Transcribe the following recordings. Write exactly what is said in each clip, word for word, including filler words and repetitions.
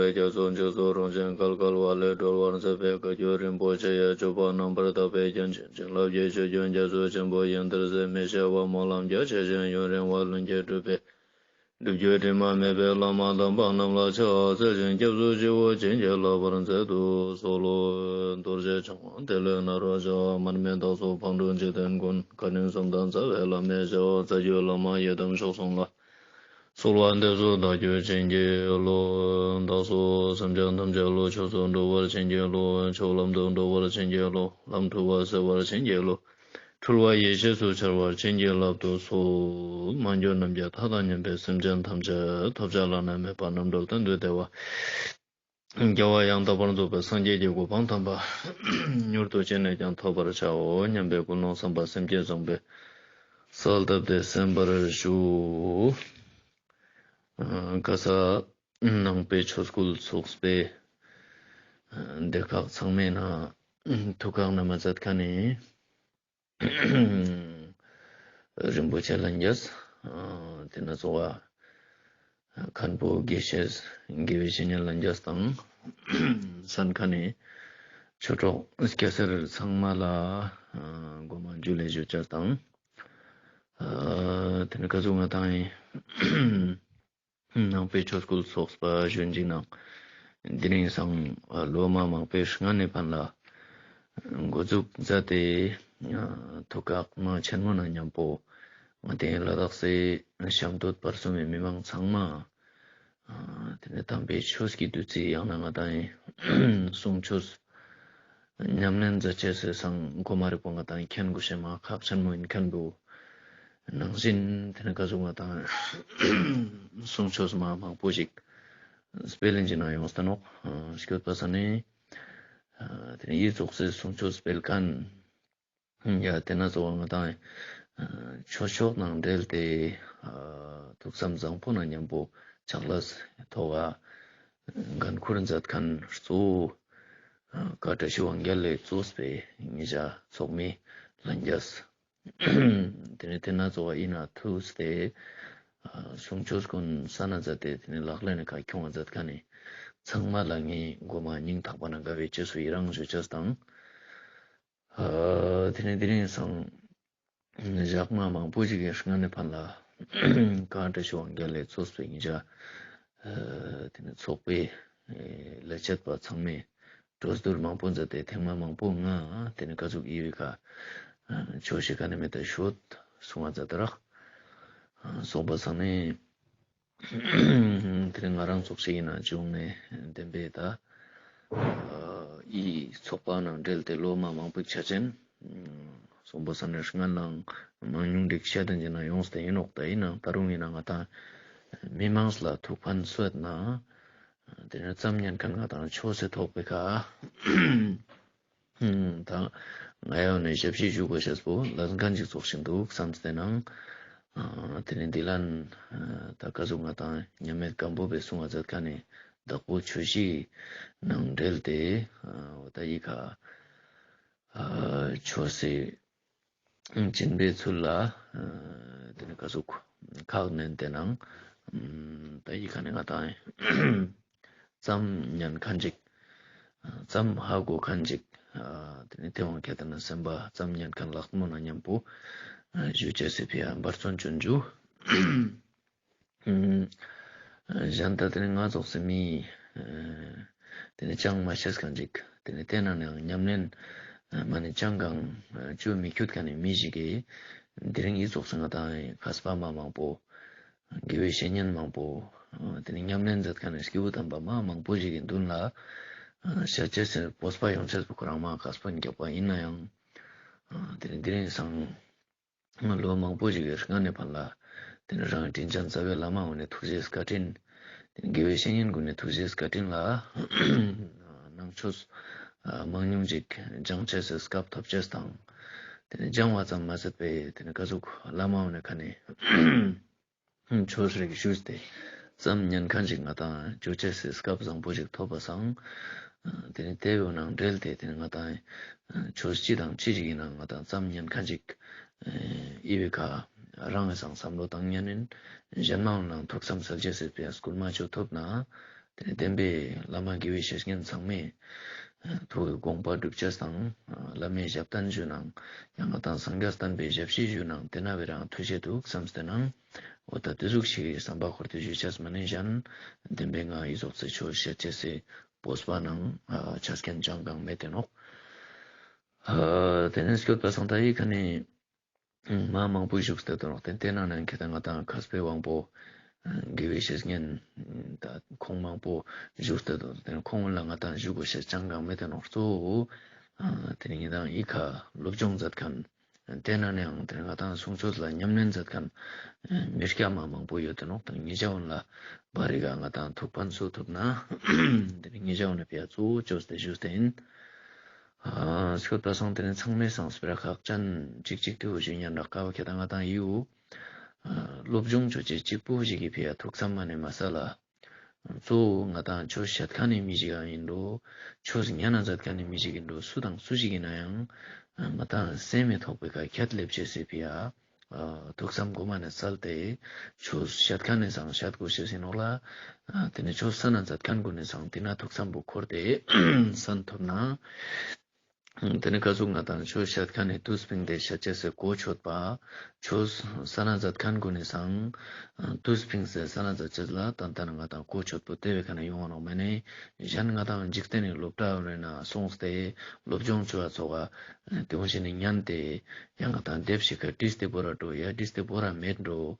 རྒྱ་མཚོ་འཇིགས་སུ་རུང་ཞིང་བརྒལ་དཀའ་བ་ལས་སྒྲོལ་བར་མཛད་པའི་བཀའ་བརྒྱུད་རིན་པོ་ཆེ་ཡ་སྤྱོད་པ་རྣམ་པར་དག་པའི་རྒྱན་ཅན་བྱིན་རླབས་ཀྱི་ཆུ་རྒྱུན་རྒྱ་མཚོ་ཆེན་པོ་ཡི་འདིར་ཟད་མི་ཤེས་པ་སྨོན་ལམ་རྒྱ་ཆེ་ཞིང་ཡུན་རིང་བ་ལྷུན་གྱིས་གྲུབ་པའི་སྒྲུབ་བརྒྱུད་དྲི་མ་མེད་པའི་བླ་མ་དམ་པ་རྣམས་ལ་ཕྱག་འཚལ་ཞིང་སྐྱབས་སུ་མཆིའོ། བྱིན་གྱིས་བརླབ་པར་མཛད་དུ་གསོལ་ལོ། རྡོ་རྗེ་འཆང་དབང་ཏེ་ལོ་ནཱ་རོ་ཞབས། མར་མི་དྭགས་པོ་ཕག་གྲུ་འཇིག་རྟེན་མགོན། བཀའ་དྲིན་གསུམ་ལྡན་རྩ་བའི་བླ་མའི་ཞབས། རྩ་བརྒྱུད་བླ་མ་ཡི་དམ་མཆོག་གསུམ་ལ། གསོལ་བ་འདེབས་སོ་བདག་རྒྱུད་བྱིན་གྱིས་རློབས། དྭགས་པོ་སེམས་ཅན་ཐམས་ཅད་བློ་ཆོས་སུ་འགྲོ་བར་བྱིན་གྱིས་རློབས། ཆོས་ལམ་དུ་འགྲོ་བར་བྱིན་གྱིས་རློབས། ལམ་འཁྲུལ་བ་སེལ་བར་བྱིན་གྱིས་རློབས། འཁྲུལ་བ་ཡེ་ཤེས་སུ་འཆར་བར་བྱིན་གྱིས་བརླབ་ཏུ་གསོལ། མ་གྱུར་ནམ་མཁའི་མཐའ་དང་མཉམ་པའི་སེམས་ཅན་ཐམས་ཅད་ཐོབ་བྱ་བླ་ན་མེད་པ་རྣམ་གྲོལ་གཏན་དུ་བདེ་བ། རྒྱལ་བ་ཡང་དག་པར་རྫོགས་པའི་སངས་རྒྱས་ཀྱི་གོ་འཕང་དམ་པ་མྱུར་དུ་ཅི་ནས་ཀྱང་ཐོབ་པར་བྱའོ་སྙམ་པའི་ཀུན་སློང་བསམ་པ་སེམས་བསྐྱེད་བཟང་པོས་གསལ་བཏབ་སྟེ་གསན་པར་ཞུ། ཨ་ཀ་ས་ནང་པའི་ཆོས་སྐུལ་ཚོགས་པའི་ཨ་སྡེ་ཁག་ཚང་མའི་ནང་ཐུགས་ཁག་ནས་མ་མཛད་མཁན་ནི་རིན་པོ་ཆེ་ལྷན་རྒྱས། ཨ་དེ་ན་གཙོ་བོ་མཁན་པོ་དགེ་བཤེས་དགེ་བའི་བཤེས་གཉེན་ལྷན་རྒྱས་དང་གསན་མཁན་ནི་ཆོས་གྲོགས་སྐྱ་སེར་ཚང་མ་ལ་ཨ་སྒོ་མ་འཇུ་ལེ་ཞུ་ཅེས་དང་། ཨ་དེ་ནི་ཀ་ཟུག་ང་དང་ནང་པའི་ཆོས་སྐུལ་ཚོགས་པ་གཞོན་གྱི་ནང་དེ་རིང་སང་ལོ་མ་མང་པོའི་སྔ་ནས་ཕན་ལ་འགོ་འཛུགས་མཛད་དེ་ཐུགས་ཁག་མ་ཆེན་མོ་ན་མཉམ་པོ་ང་དེ་ལ་དྭགས་སི་ཤམ་སྟོད་བར་གསུམ་མི་མང་ཚང་མ་དེ་ནས་དམ་པའི་ཆོས་ཀྱི་བདུད་རྩི་ཡང་ན་ང་དང་གསུང་ཆོས་ཉམས་ལེན་མཛད་ཅེས་སི་སང་གོ་མ་རིག་པོ་ང་དང་མཁྱེན་དགོས་ཤེས་མ་ཁག་ཆེན་མོ་ཡིན་མཁན་པོ་ནང་བཞིན་དེ་ནི་ཀ་ཟུག་ང་དང་གསུང་ཆོས་མ་མང་པོ་ཞིག་སྤེལ་ལེན་གྱི་ནང་ཡོངས་ཏེ་ནོག་སྐྱོད་པ་ས་ནི་དེ་ནི་ཡི་ཙོགས་སི་གསུང་ཆོས་སྤེལ་མཁན་ཡ་དེ་ན་གཙོ་བོ་ང་དང་ཆོས་ཕྱོགས་ནང་འབྲེལ་ཏེ་ཐུགས་བསམ་བཟང་པོ་ན་མཉམ་པོ་ཕྱག་ལས་ཐོག་འགན་ཁུར་མཛད་མཁན་གཙོ་བོ་བཀའ་བཀྲ་ཤིས་དབང་རྒྱལ་ལས་གཙོས་པའི་ཉེ་ཞ་ཚོགས་མི་ལྷན་རྒྱས། དེ་ནས་དེ་ན་གཙོ་བོ་ཡིན་ན་ཐུགས་ཏེ་གསུང་ཆོས་ཀུན་ས་ན་མཛད་དེ་དེ་ནས་ལག་ལེན་ནི་ཁ་ཁྱོང་བ་མཛད་མཁན་ནི་ཚང་མ་ལ་ངས་མགོ་མ་སྙིང་ཐག་པ་ན་དགའ་བའི་རྗེས་སུ་ཡི་རང་ཞུ་ཅེས་དང་། ཨ་དེ་ནས་དེ་རིང་སང་ཞག་མ་མང་པོ་ཞིག་གི་སྔ་ནས་ཕན་ལ་བཀའ་བཀྲ་ཤིས་དབང་རྒྱལ་ལས་གཙོས་པའི་ཉེ་ཞ་ཨ་དེ་ནས་ཚོགས་པའི་ཨེ་ལས་བྱེད་པ་ཚང་མས་གྲོས་བསྡུར་མང་པོ་མཛད་དེ་ཐེངས་མ་མང་པོ་ང་དེ་ནས་ཀ་ཟུག་ཡི་བི་ཁ་ཨ་ཆོས་ཤིག་ག་ནས་མེད་ད་ཤོད་གསུང་བ་མཛད་དེ་རག་སོང་པ་སང་ནས། དེ་རིང་ང་རང་ཚོགས་ཤིག་ཡིན་ན་བྱུང་ནས་བདེན་པའི་ད་ཨི་ཚོགས་པ་ནང་འབྲེལ་ཏེ་ལོ་མ་མང་པོའི་ཆ་ཅན་གསུངས་པ་ས་ནས་སྔ་ནང་མང་ཉུང་འགྲིག་ཤ་དང་ཅི་ན་ཡོངས་ཏེ་ཡིན་ནོག་ད་ཡིན་ནང་ད་རུང་ཡིན་ན་ང་དང་མི་མང་ལ་ཐུགས་ཕན་གསོས་ན་དེ་ནས་ཙམ་ཉན་མཁན་ང་དང་ཆོས་སེ་ཐོག་པའི་ཁ། ད་ང་ཡང་ནས་ཞབས་ཕྱི་ཞུ་དགོས་ཤེས་པོ་ལ་འགན་ཅིག་ཚོགས་ཤིང་འདུག་བསམ་སྟེ་ནང་། དེ་ནས་འདི་ལན་ད་ཀ་ཟུག་ང་དང་མཉམ་མེད་སྒམ་པོ་པའི་གསུང་བ་མཛད་མཁན་ནི་བདག་པོ་ཆོས་གཞི་ནང་འབྲེལ་ཏེ་འོ་ད་ཡི་ཁ་ཆོས་སེ་སྦྱིན་པའི་ཚུལ་ལ་དེ་ནས་ཀ་ཟུག་ཁག་ནན་ཏེ་ནང་ད་ཡི་ཁ་ནས་ང་དང་ཙམ་ཉན་མཁན་ཅིག་ཙམ་ཧ་གོ་མཁན་ཅིག་དེ་ནས་དེ་དབང་ཁྱེད་ན་སེམས་པ་ཙམ་ཉན་མཁན་ལག་མོ་ན་མཉམ་པོ་ཞུ་ཅེས་སི་ཕི་ཡ་འབད་བརྩོན་བྱོན་རྒྱུ། གཞན་ད་དེ་ནི་ང་ཚོགས་སེ་མི་དེ་ནི་ཅང་མ་ཤེས་མཁན་ཅིག་དེ་ནི་དེ་ན་ནའང་ཉམས་ལེན་མ་ནི་ཅང་གང་བཅོས་མི་ཁྱུད་མཁན་ནི་མི་ཞིག་གིས་དེ་རིང་ཡི་ཚོགས་སེ་ང་དང་མཁས་པ་མ་མང་པོ་དགེ་བའི་བཤེས་གཉེན་མང་པོ་དེ་ནི་ཉམས་ལེན་མཛད་མཁན་ནི་སྐྱེས་བུ་དམ་པ་མ་མང་པོ་ཞིག་གི་མདུན་ལ་ཤ་ཅེས་སི་སྤོབས་པ་ཡོང་ཅེས་པོ་ཁོ་རང་མ་མཁས་པ་ཡིན་རྒྱག་པ་ཡིན་ནའང་དེ་ནི་དེ་རིང་སང་ལོ་མང་པོ་ཞིག་གི་སྔ་ནས་ཕན་ལ། དེ་ནས་རང་དྲིན་ཅན་རྩ་བའི་བླ་མ་འོ་ནས་ཐུགས་རྗེས་བཀའ་དྲིན། དེ་ནས་དགེ་བའི་བཤེས་གཉེན་ཀུན་ནས་ཐུགས་རྗེས་བཀའ་དྲིན་ལ། ནང་ཆོས་མང་ཉུང་ཅིག་སྦྱང་ཅེས་སི་སྐབས་ཐོབ་ཅེས་དང་། དེ་ནས་སྦྱང་བ་ཙམ་མ་ཟད་པའི་དེ་ནས་ཀ་ཟུག་བླ་མ་འོ་ནས་ཁ་ནས། ཆོས་རིག་ཞུས་ཏེ་ཙམ་ཉན་མཁན་ཞིག་ང་དང་ཅོ་ཅེས་སི་སྐབས་བཟང་པོ་ཞིག་ཐོབ་པ་སང་། དེ་ནི་དེ་བོ་ནང་འབྲེལ་ཏེ་དེ་ནི་ང་དང་ཆོས་ཅི་དང་ཅི་ཞིག་ཡིན་ན་ང་དང་ཙམ་ཉན་མཁན་ཞིག་ཨི་བི་ཁ་རང་ངི་སང་བསམ་བློ་བཏང་ཉན་ནིན་གཞན་མའང་ནང་ཐུགས་བསམ་སལ་ཅེས་སི་ཕི་ཡ་སྐུལ་མ་ཅོ་ཐུབ་ན་ དེ་ནས་བསྟན་པའི་བླ་མ་དགེ་བའི་བཤེས་གཉེན་ཚང་མས་ཐུགས་ཀྱི་དགོངས་པ་སྒྲུབ་ཅེས་དང་བླ་མའི་ཞབས་བརྟན་ཞུ་ནང་ཡང་ང་དང་སངས་རྒྱས་བསྟན་པའི་ཞབས་ཕྱི་ཞུ་ནང་དེ་ན་བའི་རང་ཐུགས་རྗེ་འདུག་བསམ་སྟེ་ནང་འོ་ད་དེ་ཟུག་ཞིག་བསམ་པ་འཁོར་ཏེ་ཞུ་ཅེས་མ་ནེ་གཞན་བསྟན་པའི་ང་ཨི་ཟོག་ཚེ་ཆོས་བཤད་ཅེས་སི་སྤོབས་པ་ནང་ཆ་རྐྱེན་ཅང་གང་མེད་དེ་ནོག་དེ་ནས་སྐྱོད་པ་སང་ད་ཡི་ཁ་ནས་མ་མང་པོ་བཞུགས་ཏེ་དོན་རོགས་ཏེ་ཏེ་ནང་ནས་ཁྱེད་དང་ང་དང་མཁས་པའི་དབང་པོ་དགེ་བའི་བཤེས་གཉེན་ད་ཁོང་མང་པོ་བཞུགས་ཏེ་དོན་རོགས་ཏེ་ཁོང་ལ་ང་དང་བཞུགས་དགོས་ཤེས་ཅང་གང་མེད་དེ་ནོག་གཙོ་བོ་ཏེ་ནི་ང་དང་ཨི་ཁ་སློབ་སྦྱོང་མཛད་མཁན་ཏེ་ནང་ནས་ཡང་ཏེ་ནི་ང་དང་གསུང་ཆོས་ལ་ཉམས་ལེན་མཛད་མཁན་མི་སྐྱ་མ་མང་པོ་ཡོད་དེ་ནོག་ཏེ་ནི་ཉེ་ཞ་འོན་ལ་བར་རི་ག་ང་དང་ཐུགས་ཕན་གསོ་ཐུབ་ན་ཏེ་ནི་ཉེ་ཞ་འོན་ལ་ཕི་ཡ་གཙོ་བོ་བཅོས་ཏེ་བཞུགས་ཏེ་ཡིན། ཨ་སྐྱོད་པ་སང་ཏེ་ནི་ཚང་མའི་སང་སྤེ་ར་ཁག་ཅན་ཅིག་ཅིག་ཏུ་ཞུ་ཉན་རག་ཀ་བ་ཁྱེད་དང་ང་དང་ཡིའུ་སློབ་སྦྱོང་ཆོས་ཅིག་ཅིག་པོ་ཞིག་གི་ཕི་ཡ་ཐུགས་བསམ་མ་ནེ་མ་ས་ལ་གཙོ་བོ་ང་དང་ཆོས་བཤད་མཁན་ནི་མི་ཞིག་ཡང་ཡིན་འགྲོ། ཆོས་ཉན་ན་མཛད་མཁན་ནི་མི་ཞིག་ཡིན་འགྲོ། སུ་དང་སུ་ཞིག་ཡིན་ན་ཡང་ང་དང་སེམས་མི་ཐོགས་པའི་ཁ་ཁྱད་སླེབས་ཅེས་སི་ཕི་ཡ་ཐུགས་བསམ་གོ་མ་ནེ་སལ་ཏེ་ཆོས་བཤད་མཁན་ནི་སང་བཤད་དགོས་ཤེས་ཡིན་ནོག་ལ། ཏེ་ནི་ཆོས་སལ་ན་མཛད་མཁན་གུན་ནི་སང་ཏེ་ན་ཐུགས་བསམ་པོ་འཁོར་ཏེ་སལ་ཐུབ་ན། ཏེ་ནི་ཀ་ཟུག་ང་དང་ཆོས་བཤད་མཁན་ནི་དུས་ཕིང་སྟེ་བཤད་ཅེས་སི་གོ་ཆོད་པ། ཆོས་སལ་ན་མཛད་མཁན་གུན་ནི་སང་དུས་ཕིང་སྟེ་སལ་ན་མཛད་ཅེས་ལ་ཏན་ཏན་ང་དང་གོ་ཆོད་པོ་ཏེ་བའི་ཁ་ནེ་ཡོང་བ་ནོག་མ་ནེ་གཞན་ང་དང་འཇིག་རྟེན་ནི་སློབ་གྲྭ་བ་རེ་ན་སོང་སྟེ་སློབ་སྦྱོང་ཆོས་ཚོགས་ཏེ་འོ་ཞིག་ནི་ཉན་ཏེ་ཡང་ང་དང་དེབ་ཞིག་ག་བྲིས་ཏེ་བོར་ར་འགྲོ་ཡ་བྲིས་ཏེ་བོར་ར་མེད་འགྲོ།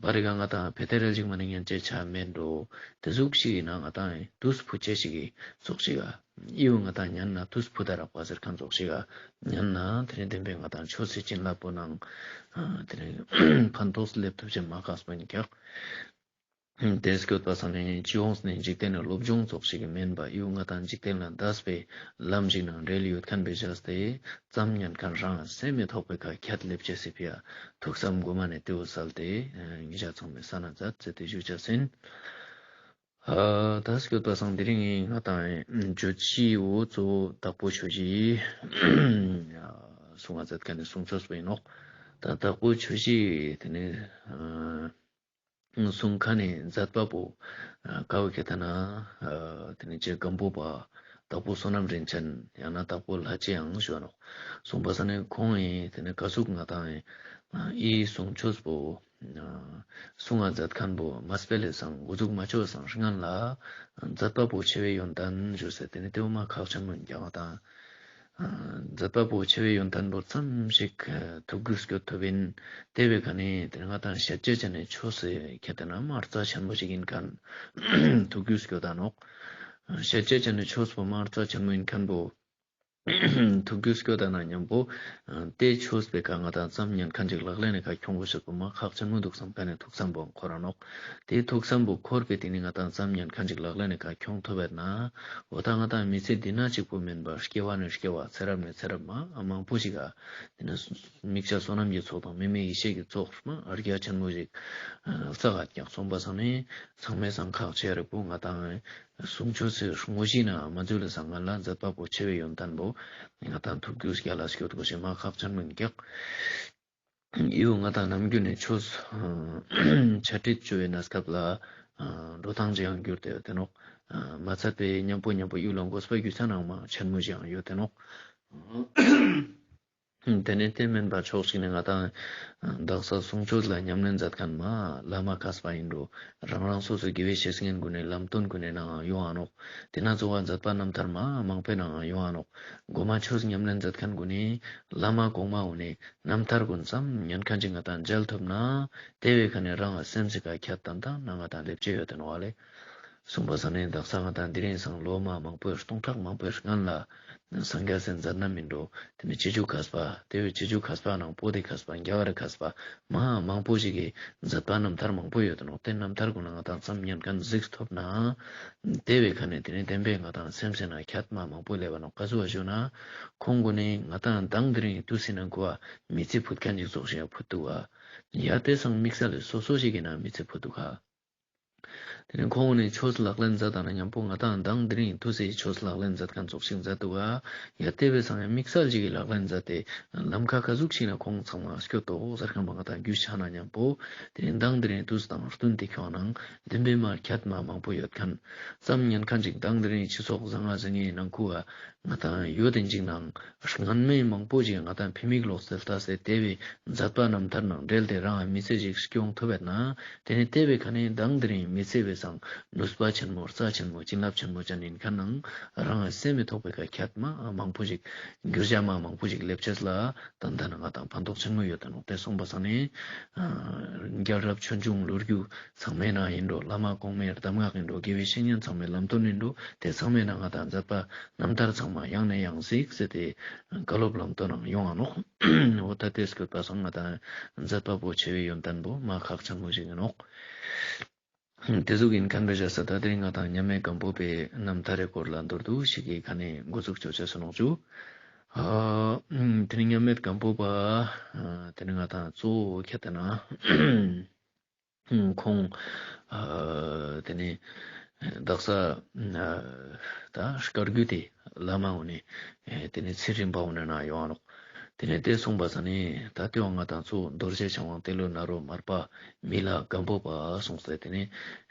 བར་རི་ག་ང་དང་ཕེ་ཏེ་རེལ་ཞིག་མ་ནེ་ཉན་ཅེས་ཆ་མེད་འགྲོ། ཏེ་ཟུག་ཞིག་ཡིན་ན་ང་དང་དུས་ཕུད་ཅེས་ཞིག་གི་ཚོགས་ཤིག་ག་ཨི་བོ་ང་དང་ཉན་ན་དུས་ཕུད་ད་རག་པ་ཟེར་མཁན་ཚོགས་ཤིག་ག་ཉན་ན་ཏེ་ནི་བདེན་པའི་ང་དང་ཆོས་སི་བྱིན་རླབས་པོ་ནང་ཏེ་ནི་ཕན་ཐོགས་སླེབས་ཐུབ་ཅེས་མ་ཁག་པོ་ཡིན་ཀྱག་ཏེ་སྐྱོད་པ་སང་ནི་སྤྱི་ཡོངས་ནི་འཇིག་རྟེན་ནི་སློབ་སྦྱོང་ཚོགས་ཤིག་གི་མེན་པ་ཨི་བོ་ང་དང་འཇིག་རྟེན་ལ་འདས་པའི་ལམ་ཞིག་ནང་འབྲེལ་ཡོད་མཁན་པའི་བྱས་ཏེ་ཙམ་ཉན་མཁན་རང་སེམས་མི་ཐོགས་པའི་ཁ་ཁྱད་སླེབས་ཅེས་སི་ཕི་ཡ་ཐུགས་བསམ་གོ་མ་ནེ་ཏེ་བོ་སལ་ཏེ་ཉེ་ཞ་ཚང་མའི་ས་ན་མཛད་ཟེར་ཏེ་ཞུ་ཅེས་ཡིན། ཨ་ད་སྐྱོད་པ་སང་དེ་རིང་ང་དང་བརྗོད་གཞི་བོ་གཙོ་བོ་དྭགས་པོ་ཆོས་གཞི་གསུང་ང་མཛད་མཁན་ནི་གསུང་ཆོས་པོ་ཡིན་ནོག་ད་དྭགས་པོ་ཆོས་གཞི་ཏེ་ནི་གསུང་མཁན་ནི་མཛད་པ་པོ་ཀ་བོ་ཁྱེད་ད་ན་ཏེ་ནི་རྗེ་སྒམ་པོ་པ་དྭགས་པོ་བསོད་ནམས་རིན་ཆེན་ཡང་ན་དྭགས་པོ་ལྷ་རྗེ་ཡང་ཞུ་བ་ནོག་གསུངས་པ་སང་ནི་ཁོང་ཡིན་ཏེ་ནི་ཀ་ཟུག་ང་དང་ཨི་གསུང་ཆོས་པོ་གསུང་ང་མཛད་མཁན་པོ་མ་སྤེལ་ལེ་སང་འགོ་འཛུགས་མ་ཆོག་སང་སྔན་ལ་མཛད་པ་པོ་ཆེ་བའི་ཡོན་ཏན་ཞུ་ཟེར་ཏེ་ནི་ཏེ་བོ་མ་ཁག་ཆེན་མོ་ཡིན་ཀྱག་ང་དང་མཛད་པ་པོ་ཆེ་བའི་ཡོན་ཏན་པོ་ཙམ་ཞིག་ཐུགས་རྒྱུས་སྐྱོད་ཐུབ་ཡིན། ཏེ་བའི་ཁ་ནེ་ཏེ་ང་དང་བཤད་ཅེས་ཅན་ནི་ཆོས་སི་ཁྱེད་ད་ན་མ་རྩ་ཆེན་མོ་ཞིག་ཡིན་མཁན་ཐུགས་རྒྱུས་སྐྱོད་ད་ནོག་བཤད་ཅེས་ཅན་ནི་ཆོས་པོ་མ་རྩ་ཆེན་མོ་ཡིན་མཁན་པོ་ཐུགས་རྒྱུས་སྐྱོད་ད་ན་མཉམ་པོ་ཏེ་ཆོས་པོའི་ཁ་ང་དང་ཙམ་ཉན་མཁན་ཅིག་ལག་ལེན་ནི་ཁ་ཁྱོང་དགོས་ཤེས་པོ་མ་ཁག་ཆེན་མོ་འདུག་བསམ་མཁན་ནི་ཐུགས་བསམ་པོ་འཁོར་ར་ནོག་ཏེ་ཐུགས་བསམ་པོ་འཁོར་པའི་སྟེང་ནེ་ང་དང་ཙམ་ཉན་མཁན་ཅིག་ལག་ལེན་ནི་ཁ་ཁྱོང་ཐུབ་པ་ན་འོ་ད་ང་དང་མི་ཚེ་འདི་ན་གཅིག་པོ་མེན་པར་སྐྱེ་བ་ནེ་སྐྱེ་བ་ཚེ་རབས་ནེ་ཚེ་རབས་མ་མང་པོ་ཞིག་ག་ཏེ་ནི་དམིགས་བྱ་བསོད་ནམས་ཀྱི་ཚོགས་དང་དམིགས་མེད་ཡེ་ཤེས་ཀྱི་ཚོགས་མ་རྒྱ་ཆེན་མོ་ཞིག་བསགས་ཀྱག་གསུངས་པ་སང་ནི་ཚང་མའི་སང་ཁག་ཆེ་རེ་པོ་ང་དང་གསུང་ཆོས་སི་དངོས་གཞི་ན་མ་འཛུལ་ལ་སང་ང་ལ་མཛད་པ་པོ་ཆེ་བའི་ཡོན་ཏན་པོ་ང་དང་ཐུགས་རྒྱུས་རྒྱ་ལ་སྐྱོད་དགོས་ཤེས་མ་ཁག་ཆེན་མོ་ཡིན་ཀྱག་ཨི་བོ་ང་དང་ནམ་རྒྱུན་ནེ་ཆོས་འཆད་ཁྲིད་བཅོ་བའི་གནས་སྐབས་ལ་འགྲོ་སྟངས་ཅིག་ཡང་གྱུར་ཏེ་ཡོད་དེ་ནོག་མ་ཚད་པའི་མཉམ་པོ་མཉམ་པོ་ཨི་བོ་ལ་དགོས་པ་རྒྱུ་ཆ་ནང་མ་ཆེན་མོ་ཞིག་ཡང་ཡོད་དེ་ནོག་ཏེ་ནེ་ཏེ་མེན་པ་ཕྱོགས་གཅིག་ནེ་ང་དང་དག་ས་གསུང་ཆོས་ལ་ཉམས་ལེན་མཛད་མཁན་མ་བླ་མ་མཁས་པ་ཡིན་འགྲོ། རང་རང་སོ་སོའི་དགེ་བའི་བཤེས་གཉེན་གུན་ནི་ལམ་སྟོན་གུན་ནི་ནང་ཡོང་ང་ནོག་ཏེ་ན་གཙོ་བོ་མཛད་པ་རྣམ་ཐར་མ་མང་པོའི་ནང་ཡོང་ང་ནོག་མགོ་མ་ཆོས་ཉམས་ལེན་མཛད་མཁན་གུན་ནི་བླ་མ་གོང་མ་གུན་ནི་རྣམ་ཐར་གུན་ཙམ་ཉན་མཁན་ཅིག་ང་དང་མཇལ་ཐུབ་ན་ཏེ་བའི་ཁ་ནེ་རང་སེམས་སི་ཁ་ཁྱད་ཏན་ཏན་ན་ང་དང་སླེབས་ཅེས་ཡོད་དེ་ནོག་ལེ། གསུངས་པ་སང་ནི་དག་ས་ང་དང་དེ་རིང་སང་ལོ་མ་མང་པོའི་སྟོང་ཕྲག་མང་པོའི་སྔན་ལ་སངས་རྒྱས་སི་མཛད་རྣམ་ཡིན་འགྲོ། ཏེ་ནེ་རྗེས་འཇུག་མཁས་པ་ཏེ་བོའི་རྗེས་འཇུག་མཁས་པ་ནང་པོ་ཏི་མཁས་པ་རྒྱ་གར་མཁས་པ་མ་མང་པོ་ཞིག་གི་མཛད་པ་རྣམ་ཐར་མང་པོ་ཡོད་དེ་ནོག་ཏེ་རྣམ་ཐར་གུན་ང་དང་ཙམ་ཉན་མཁན་གཟིགས་ཐུབ་ན་ཏེ་བའི་ཁ་ནེ་ཏེ་ནེ་བདེན་པའི་ང་དང་སེམས་སི་ནང་ཁྱད་མ་མང་པོ་སླེབས་པ་ནོག་ཀ་ཟུག་པ་ཞུ་ན་ཁོང་གུན་ནི་ང་དང་མདང་དེ་རིང་དུས་སི་ནང་གོ་བ་མི་ཚེ་ཕུད་མཁན་ཅིག་ཙོགས་ཤིག་ཕུད་དུག་ག་ཡ་ཏེ་སང་དམིགས་བསལ་ལེ་སོ་སོ་ཞིག་གི་ནང་མི་ཚེ་ཕུད་དུག་ག་དེ་ནས་ཁོང་ནི་ཆོས་ལག་ལེན་མཛད་དང་ན་མཉམ་པོ་ང་དང་མདང་དེ་རིང་དུས་སི་ཆོས་ལག་ལེན་མཛད་མཁན་ཙོགས་ཤིག་མཛད་འདུག་ག། ཡ་དེ་བས་སང་ཡང་དམིགས་བསལ་ཅིག་གི་ལག་ལེན་མཛད་དེ་ལམ་ཁ་ག་ཟུག་ཞིག་ན་ཁོང་ཚང་མ་སྐྱོད་དོ་ཟེར་མཁན་པོ་ང་དང་རྒྱུས་ཆ་ན་མཉམ་པོ། དེ་ནས་མདང་དེ་རིང་དུས་དང་བསྟུན་ཏེ་ཁྱོང་ནང་བདེན་པའི་མ་ཁྱད་མ་མང་པོ་ཡོད་མཁན། ཙམ་ཉན་མཁན་ཅིག་མདང་དེ་རིང་སྤྱི་ཚོགས་བཟང་ང་ཟིང་ངེ་ནང་ཁུ་བ་ང་དང་ཡོད་དེ་ཅིག་ནང་སྔན་མའི་མང་པོ་ཞིག་ང་དང་ཕི་མིག་ལོག་སེ་ལྟ་སེ་དེ་བས་མཛད་པ་རྣམ་ཐར་ནང་འབྲེལ་ཏེ་རང་མི་ཚེ་ཞིག་སྐྱོང་ཐུབ་པས་ན། དེ་ནས་དེ་བས་ཁ་ནས་མདང་དེ་རིང་མི་ཚེ་བས་སང་ནུས་པ་ཆེན་མོ་རྩ་ཆེན་མོ་བྱིན་རླབས་ཆེན་མོ་ཅན་ཡིན་མཁན་ནང་རང་སེམས་མི་ཐོག་པའི་ཁ་ཁྱད་མ་མང་པོ་ཞིག་འགྱུར་བྱ་མ་མང་པོ་ཞིག་སླེབས་ཆེས་ལ་ཏན་ཏན་ང་དང་ཕན་ཐོགས་ཆེན་མོ་ཡོད་དེ་ནོག། དེ་སོང་པ་སང་ནས་རྒྱལ་རབས་ཆོས་འབྱུང་ལོ་རྒྱུས་ཚང་མའི་ནང་ཡིན་འགྲོ། བླ་མ་གོང་མའི་གདམས་ངག་ཡིན་འགྲོ། དགེ་བའི་བཤེས་གཉེན་ཚང་མའི་ལམ་སྟོན་ཡིན་འགྲོ། དེ་ཚང་མའི་ནང་ང་དང་མཛད་པ་རྣམ་ཐར་ཚང་མ་ཡང་ནས་ཡང་གཟིགས་ཟེར་ཏེ་བཀའ་སློབ་ལམ་སྟོན་ནང་ཡོང་ང་ནོག། འོ་ད་དེ་སྐྱོད་པ་སང་ང་དང་མཛད་པ་པོ་ཆེ་བའི་ཡོན་ཏན་པོ་མ་ཁག་ཆེན་མོ་ཞིག་ཡིན་ནོག། དེ་ཟུག་ཡིན་མཁན་པའི་ཞག་ས་ད་དེ་རིང་ང་དང་མཉམ་མེད་སྒམ་པོ་པའི་རྣམ་ཐར་རི་སྐོར་ལ་མདོར་བསྡུས་ཤིག་གི་ཁ་ནས་འགོ་འཛུགས་ཆོག་ཆ་སོ་ནོག་ཅུ། ཨ་དེ་རིང་མཉམ་མེད་སྒམ་པོ་པ་ཨ་དེ་རིང་ང་དང་གཙོ་བོ་ཁྱད་དེ་ན་ཁོང་ཨ་དེ་ནས་དག་ས་ཨ་ད་བཀའ་བརྒྱུད་དེ་བླ་མ་འོ་ནི་ཨེ་དེ་ནས་ཚེ་རིམ་པ་འོ་ནི་ན་ཡོང་ང་ནོག། དེ་ནས་དེ་གསུངས་པ་ས་ནས་ད་དེ་བ་ང་དང་ཚོ་རྡོ་རྗེ་འཆང་དབང་ཏེ་ལོ་ནཱ་རོ་མར་པ་མི་ལ་སྒམ་པོ་པ་གསུངས་ཏེ་དེ་ནས་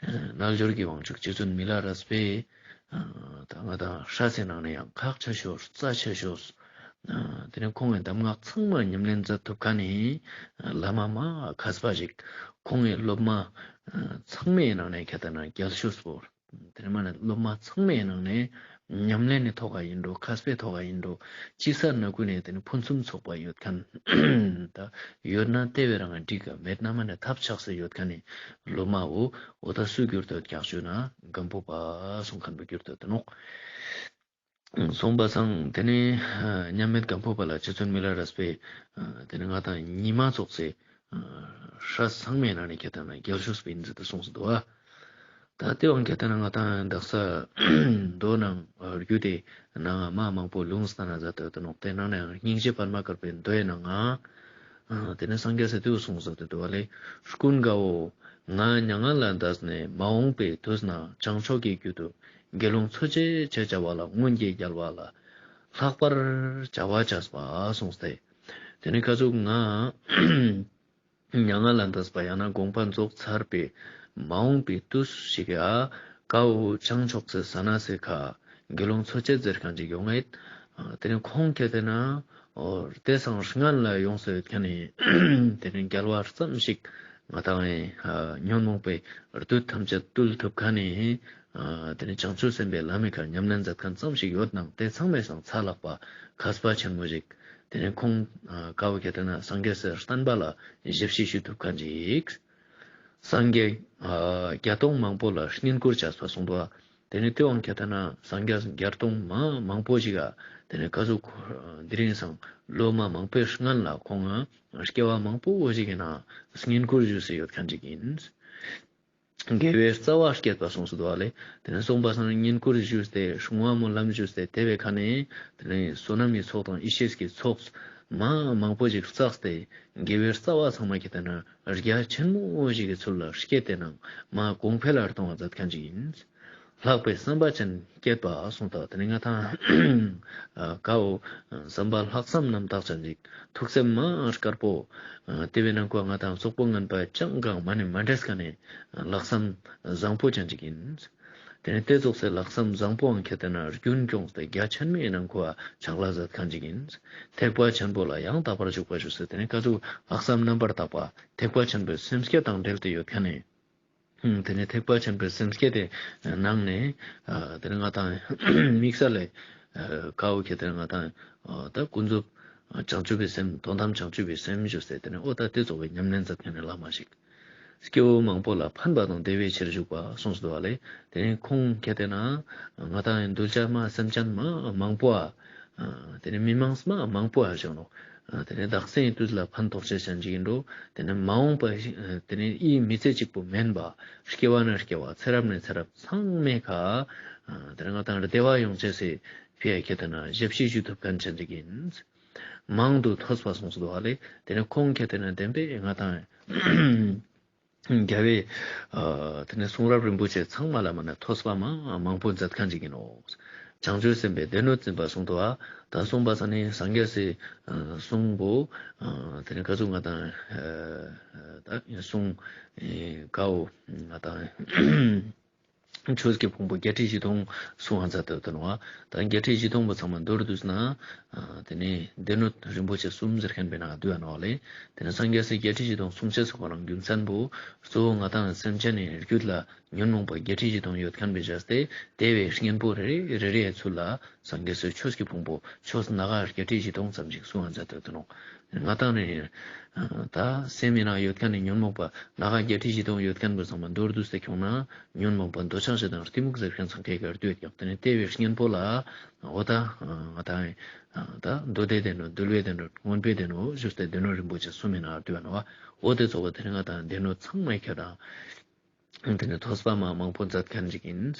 རྣལ་འབྱོར་གྱི་དབང་ཕྱུག་རྗེ་བཙུན་མི་ལ་རས་པས་ཨ་ད་ང་དང་སྲས་སི་ནང་ནས་ཡང་ཁག་ཆེ་ཤོས་རྩ་ཆེ་ཤོས། ཨ་དེ་ནས་ཁོང་གི་གདམས་ངག་ཚང་མ་ཉམས་ལེན་མཛད་ཐུབ་མཁན་ནི་བླ་མ་མ་མཁས་པ་ཞིག། ཁོང་གི་སློབ་མ་ཨ་ཚང་མའི་ནང་ནས་ཁྱད་དེ་ན་རྒྱལ་ཤོས་པོ། དེ་ནས་མ་ནས་སློབ་མ་ཚང་མའི་ནང་ནས་ཉམས་ལེན་ནི་ཐོག་ག་ཡིན་འགྲོ། མཁས་པའི་ཐོག་ག་ཡིན་འགྲོ། ཅི་ས་ན་ཀུན་ནས་དེ་ནས་ཕུན་སུམ་ཚོགས་པ་ཡོད་མཁན། ད་ཡོད་ན་དེ་བས་རང་འགྲིག་ག། མེད་ན་མ་ནས་ཐབས་ཆག་སེ་ཡོད་མཁན་ནི་སློབ་མ་བོ་འོ་ད་སུ་གྱུར་ཏོ་ཀྱག་ཞུ་ན་སྒམ་པོ་པ་གསུང་མཁན་པོ་གྱུར་ཏོ་དེ་ནོག། སོང་པ་སང་དེ་ནས་མཉམ་མེད་སྒམ་པོ་པ་ལ་རྗེ་བཙུན་མི་ལ་རས་པས་དེ་ནས་ང་དང་ཉི་མ་ཙོགས་སེ་སྲས་ཚང་མའི་ནང་ནས་ཁྱད་དེ་ན་རྒྱལ་ཤོས་པོ་ཡིན་ཟེར་ཏེ་གསུངས་སུ་འདུག་བ། ད་དེ་བ་ཁྱད་དེ་ན་ང་དང་དག་ས་མདོ་ནང་རྒྱུད་དེ་ནང་མ་མང་པོ་ལུང་སྟན་ན་མཛད་དེ་ཡོད་དེ་ནོག། དེ་ནང་ནས་སྙིང་རྗེ་པདྨ་དཀར་པོའི་མདོའི་ནང་ང་ཨ་དེ་ནས་སངས་རྒྱས་སི་དེ་བོ་གསུངས་ཟེར་ཏེ་འདུག་བ་ལེ། ཀུན་དགའ་བོ། ང་མྱ་ངན་ལས་འདས་ནས་མ་འོངས་པའི་དུས་ན་བྱང་ཕྱོགས་ཀྱི་རྒྱུད་དུ་དགེ་སློང་འཚོ་བྱེད་ཅེས་བྱ་བ་ལ་སྔོན་གྱི་རྒྱལ་བ་ལ་ལྷག་པར་བྱ་བ་བྱས་པ་གསུངས་ཏེ། དེ་ནས་ཀ་ཟུག་ང་མྱ་ངན་ལས་འདས་པ་ཡང་ན་དགོངས་པ་རྫོགས་ཚར་བའི་མ་འོངས་པའི་དུས་ཤིག་ག་ཀ་བོ་བྱང་ཕྱོགས་སི་ས་ན་སི་ཁ་དགེ་སློང་འཚོ་བྱེད་ཟེར་མཁན་ཅིག་ཡོང་ངེད། དེ་ནས་ཁོང་ཁྱད་དེ་ན་འོ་དེ་སང་སྔན་ལ་ཡོངས་སུ་ཡོད་མཁན་ནི་དེ་ནས་རྒྱལ་བ་ཙམ་ཞིག་ང་དང་ཨེ་ཉོན་མོངས་པའི་བདུད་ཐམས་ཅད་བཏུལ་ཐུབ་མཁན་ནི་དེ་ནས་བྱང་ཆུབ་སེམས་དཔའི་ལམ་མི་ཁར་ཉམས་ལེན་མཛད་མཁན་ཙམ་ཞིག་ཡོད་ནང་དེ་ཚང་མའི་སང་ཚ་ལྷག་པ་མཁས་པ་ཆེན་མོ་ཞིག། དེ་ནས་ཁོང་ཀ་བོ་ཁྱད་དེ་ན་སངས་རྒྱས་སི་བསྟན་པ་ལ་ཞབས་ཕྱི་ཞུ་ཐུབ་མཁན་ཅིག། སངས་རྒྱས་ཨ་བརྒྱ་སྟོང་མང་པོ་ལ་བསྙེན་བཀུར་བྱས་པ་གསུངས་འདུག། དེ་ནས་དེ་བ་ཁྱད་དེ་ན་སངས་རྒྱས་བརྒྱ་སྟོང་མ་མང་པོ་ཞིག་ག་དེ་ནས་ཀ་ཟུག་དེ་རིང་སང་ལོ་མ་མང་པོའི་སྔན་ལ་ཁོང་ང་སྐྱེ་བ་མང་པོ་ཞིག་གི་ནང་བསྙེན་བཀུར་ཞུས་སེ་ཡོད་མཁན་ཅིག་ཡིན། དགེ་བའི་རྩ་བ་བསྐྱེད་པ་གསུངས་སུ་འདུག་བ་ལེ། དེ་ནས་སོང་པ་སང་བསྙེན་བཀུར་ཞུས་ཏེ་བསྔོ་བ་སྨོན་ལམ་ཞུས་ཏེ་དེ་བའི་ཁ་ནས་དེ་ནས་བསོད་ནམས་ཀྱི་ཚོགས་དང་ཡེ་ཤེས་ཀྱི་ཚོགས་མ་མང་པོ་ཞིག་བསགས་ཏེ་དགེ་བའི་རྩ་བ་ཚང་མ་ཁྱད་དེ་ན་རྒྱ་ཆེན་མོ་ཞིག་གི་ཚུལ་ལ་བསྐྱེད་དེ་ནང་མ་གོང་འཕེལ་ལ་གཏོང་བ་མཛད་མཁན་ཅིག་ཡིན། ལྷག་པའི་བསམ་པ་ཅན་བསྐྱེད་པ་གསུངས་ཏོ། དེ་ནས་ང་དང་ཀ་བོ་བསམ་པ་ལྷག་བསམ་རྣམ་དག་ཅན་ཅིག་ཐུགས་སེམས་མ་དཀར་པོ། དེ་བའི་ནང་ཁོ་ང་དང་ཙོག་པོ་ངན་པ་ཅང་གང་མ་ནས་མ་འདྲེས་ཀ་ནས་ལྷག་བསམ་བཟང་པོ་ཅན་ཅིག་ཡིན། དེ་ནས་དེ་ཙོགས་སེ་ལྷག་བསམ་བཟང་པོའང་ཁྱད་དེ་ན་རྒྱུན་སྐྱོང་སྟེ་རྒྱ་ཆེན་མོའི་ནང་ཁོ་ཕྱག་ལས་མཛད་མཁན་ཅིག་ཡིན། ཐེག་པ་ཆེན་པོ་ལ་ཡང་དག་པར་འཇུག་པ་ཞུ་སེ་དེ་ནས་ཀ་ཟུག་ལྷག་བསམ་རྣམ་པར་དག་པ་ཐེག་པ་ཆེན་པོའི་སེམས་བསྐྱེད་དང་འབྲེལ་ཏེ་ཡོད་མཁན་ནི། དེ་ནས་ཐེག་པ་ཆེན་པོའི་སེམས་བསྐྱེད་དེ་ནང་ནས་དེ་ནས་ང་དང་དམིགས་བསལ་ལས་ཀ་བོ་ཁྱད་དེ་ནས་ང་དང་ད་ཀུན་རྫོབ་བྱང་ཆུབ་པའི་སེམས་དོན་དམ་བྱང་ཆུབ་པའི་སེམས་ཞུས་ཏེ་དེ་ནས་འོ་ད་དེ་ཙོགས་པའི་ཉམས་ལེན་མཛད་མཁན་ནི་བླ་མ་ཞིག། སྐྱེ་བོ་མང་པོ་ལ་ཕན་པ་དང་བདེ་བའི་ཕྱིར་བཞུགས་པ་གསུངས་སུ་འདུག་བ་ལེ། དེ་ནས་ཁོང་ཁྱད་དེ་ན་ང་དང་གདུལ་བྱ་མ་སེམས་ཅན་མ་མང་པོ་ཨ། དེ་ནས་མི་མང་མ་མང་པོ་ཨ་བྱུང་ནོག། དེ་ནས་དག་སའི་དུས་ལ་ཕན་ཐོགས་ཅེས་ཅན་ཅིག་ཡིན་འགྲོ། དེ་ནས་མ་འོངས་པ་དེ་ནས་ཨི་མི་ཚེ་གཅིག་པོ་མེན་པ་སྐྱེ་བ་ནས་སྐྱེ་བ་ཚེ་རབས་ནས་ཚེ་རབས་ཚང་མའི་ཁ་དེ་ནས་ང་དང་བདེ་བ་ཡོང་ཅེས་སི་ཕི་ཡ་ཁྱད་དེ་ན་ཞབས་ཕྱི་ཞུ་ཐུབ་མཁན་ཅན་ཅིག་ཡིན། མང་དུ་ཐོས་པ་གསུངས་སུ་འདུག་བ་ལེ། དེ་ནས་ཁོང་ཁྱད་དེ་ན་བདེན་པའི་ང་དང་ རྒྱལ་བའི་ཨ་དེ་ནས་གསུང་རབ་རིན་པོ་ཆེ་ཚང་མ་ལ་མ་ནས་ཐོས་པ་མ་མང་པོ་མཛད་མཁན་ཅིག་ཡིན་ནོག། བྱང་ཆུབ་སེམས་དཔའི་སྡེ་སྣོད་འཛིན་པ་གསུངས་འདུག་པ། ད་གསུངས་པ་ས་ནི་སངས་རྒྱས་སི་ཨ་གསུང་པོ་ཨ་དེ་ནས་ག་ཟུག་ང་དང་ཨ་ད་གསུང་ཨེ་ཀའོ་ང་དང་ཆོས་ཀྱི་ཕུང་པོ་བརྒྱད་ཁྲི་བཞི་སྟོང་གསུང་བ་མཛད་དེ་ཡོད་དེ་ནོག། ད་བརྒྱད་ཁྲི་བཞི་སྟོང་པོ་ཚང་མ་མདོར་བསྡུས་ན་ཨ་དེ་ནས་སྡེ་སྣོད་རིན་པོ་ཆེ་གསུམ་ཟེར་མཁན་པའི་ནང་བསྡུ་བ་ནོག་ལེ། དེ་ནས་སངས་རྒྱས་སི་བརྒྱད་ཁྲི་བཞི་སྟོང་གསུང་ཅེས་སི་ཁོ་རང་རྒྱུ་མཚན་པོ་གཙོ་བོ་ང་དང་སེམས་ཅན་ནི་རྒྱུད་ལ་ཉོན་མོངས་པ་བརྒྱད་ཁྲི་བཞི་སྟོང་ཡོད་མཁན་པའི་བྱས་ཏེ་དེ་བའི་གཉེན་པོ་རེ་རེ་རེ་རེའི་ཚུལ་ལ་སངས་རྒྱས་སི་ཆོས་ཀྱི་ཕུང་པོ་ཆོས་སྣ་ཁ་བརྒྱད་ཁྲི་བཞི་སྟོང་ཙམ་ཞིག་གསུང་བ་མཛད་དེ་ཡོད་དེ་ནོག། ང་དང་ནི་ཨ་ད་སེམས་ཡིན་ན་ཡོད་མཁན་ནི་ཉོན་མོངས་པ་སྣ་ཁ་བརྒྱད་ཁྲི་བཞི་སྟོང་ཡོད་མཁན་པོ་ཚང་མ་མདོར་བསྡུས་ཏེ་ཁྱོང་ན་ཉོན་མོངས་པ་འདོད་ཆགས་ཞེ་སྡང་གཏི་མུག་ཟེར་མཁན་ཚང་ཁའི་གར་འདུས་ཀྱང་དེ་ནས་དེ་བའི་གཉེན་པོ་ལ་འོ་ད་ང་དང་ད་མདོ་སྡེ་སྡེ་སྣོད་འདུལ་བའི་སྡེ་སྣོད་མངོན་པའི་སྡེ་སྣོད་ཞུས་ཏེ་སྡེ་སྣོད་རིན་པོ་ཆེ་གསུམ་མི་ནང་འདུས་པ་ནོག། འོ་དེ་ཚོགས་པ་དེ་ནི་ང་དང་སྡེ་སྣོད་ཚང་མའི་ཁྱེད་དང་དེ་ནི་ཐོས་པ་མ་མང་པོ་མཛད་མཁན་ཅིག་ཡིན།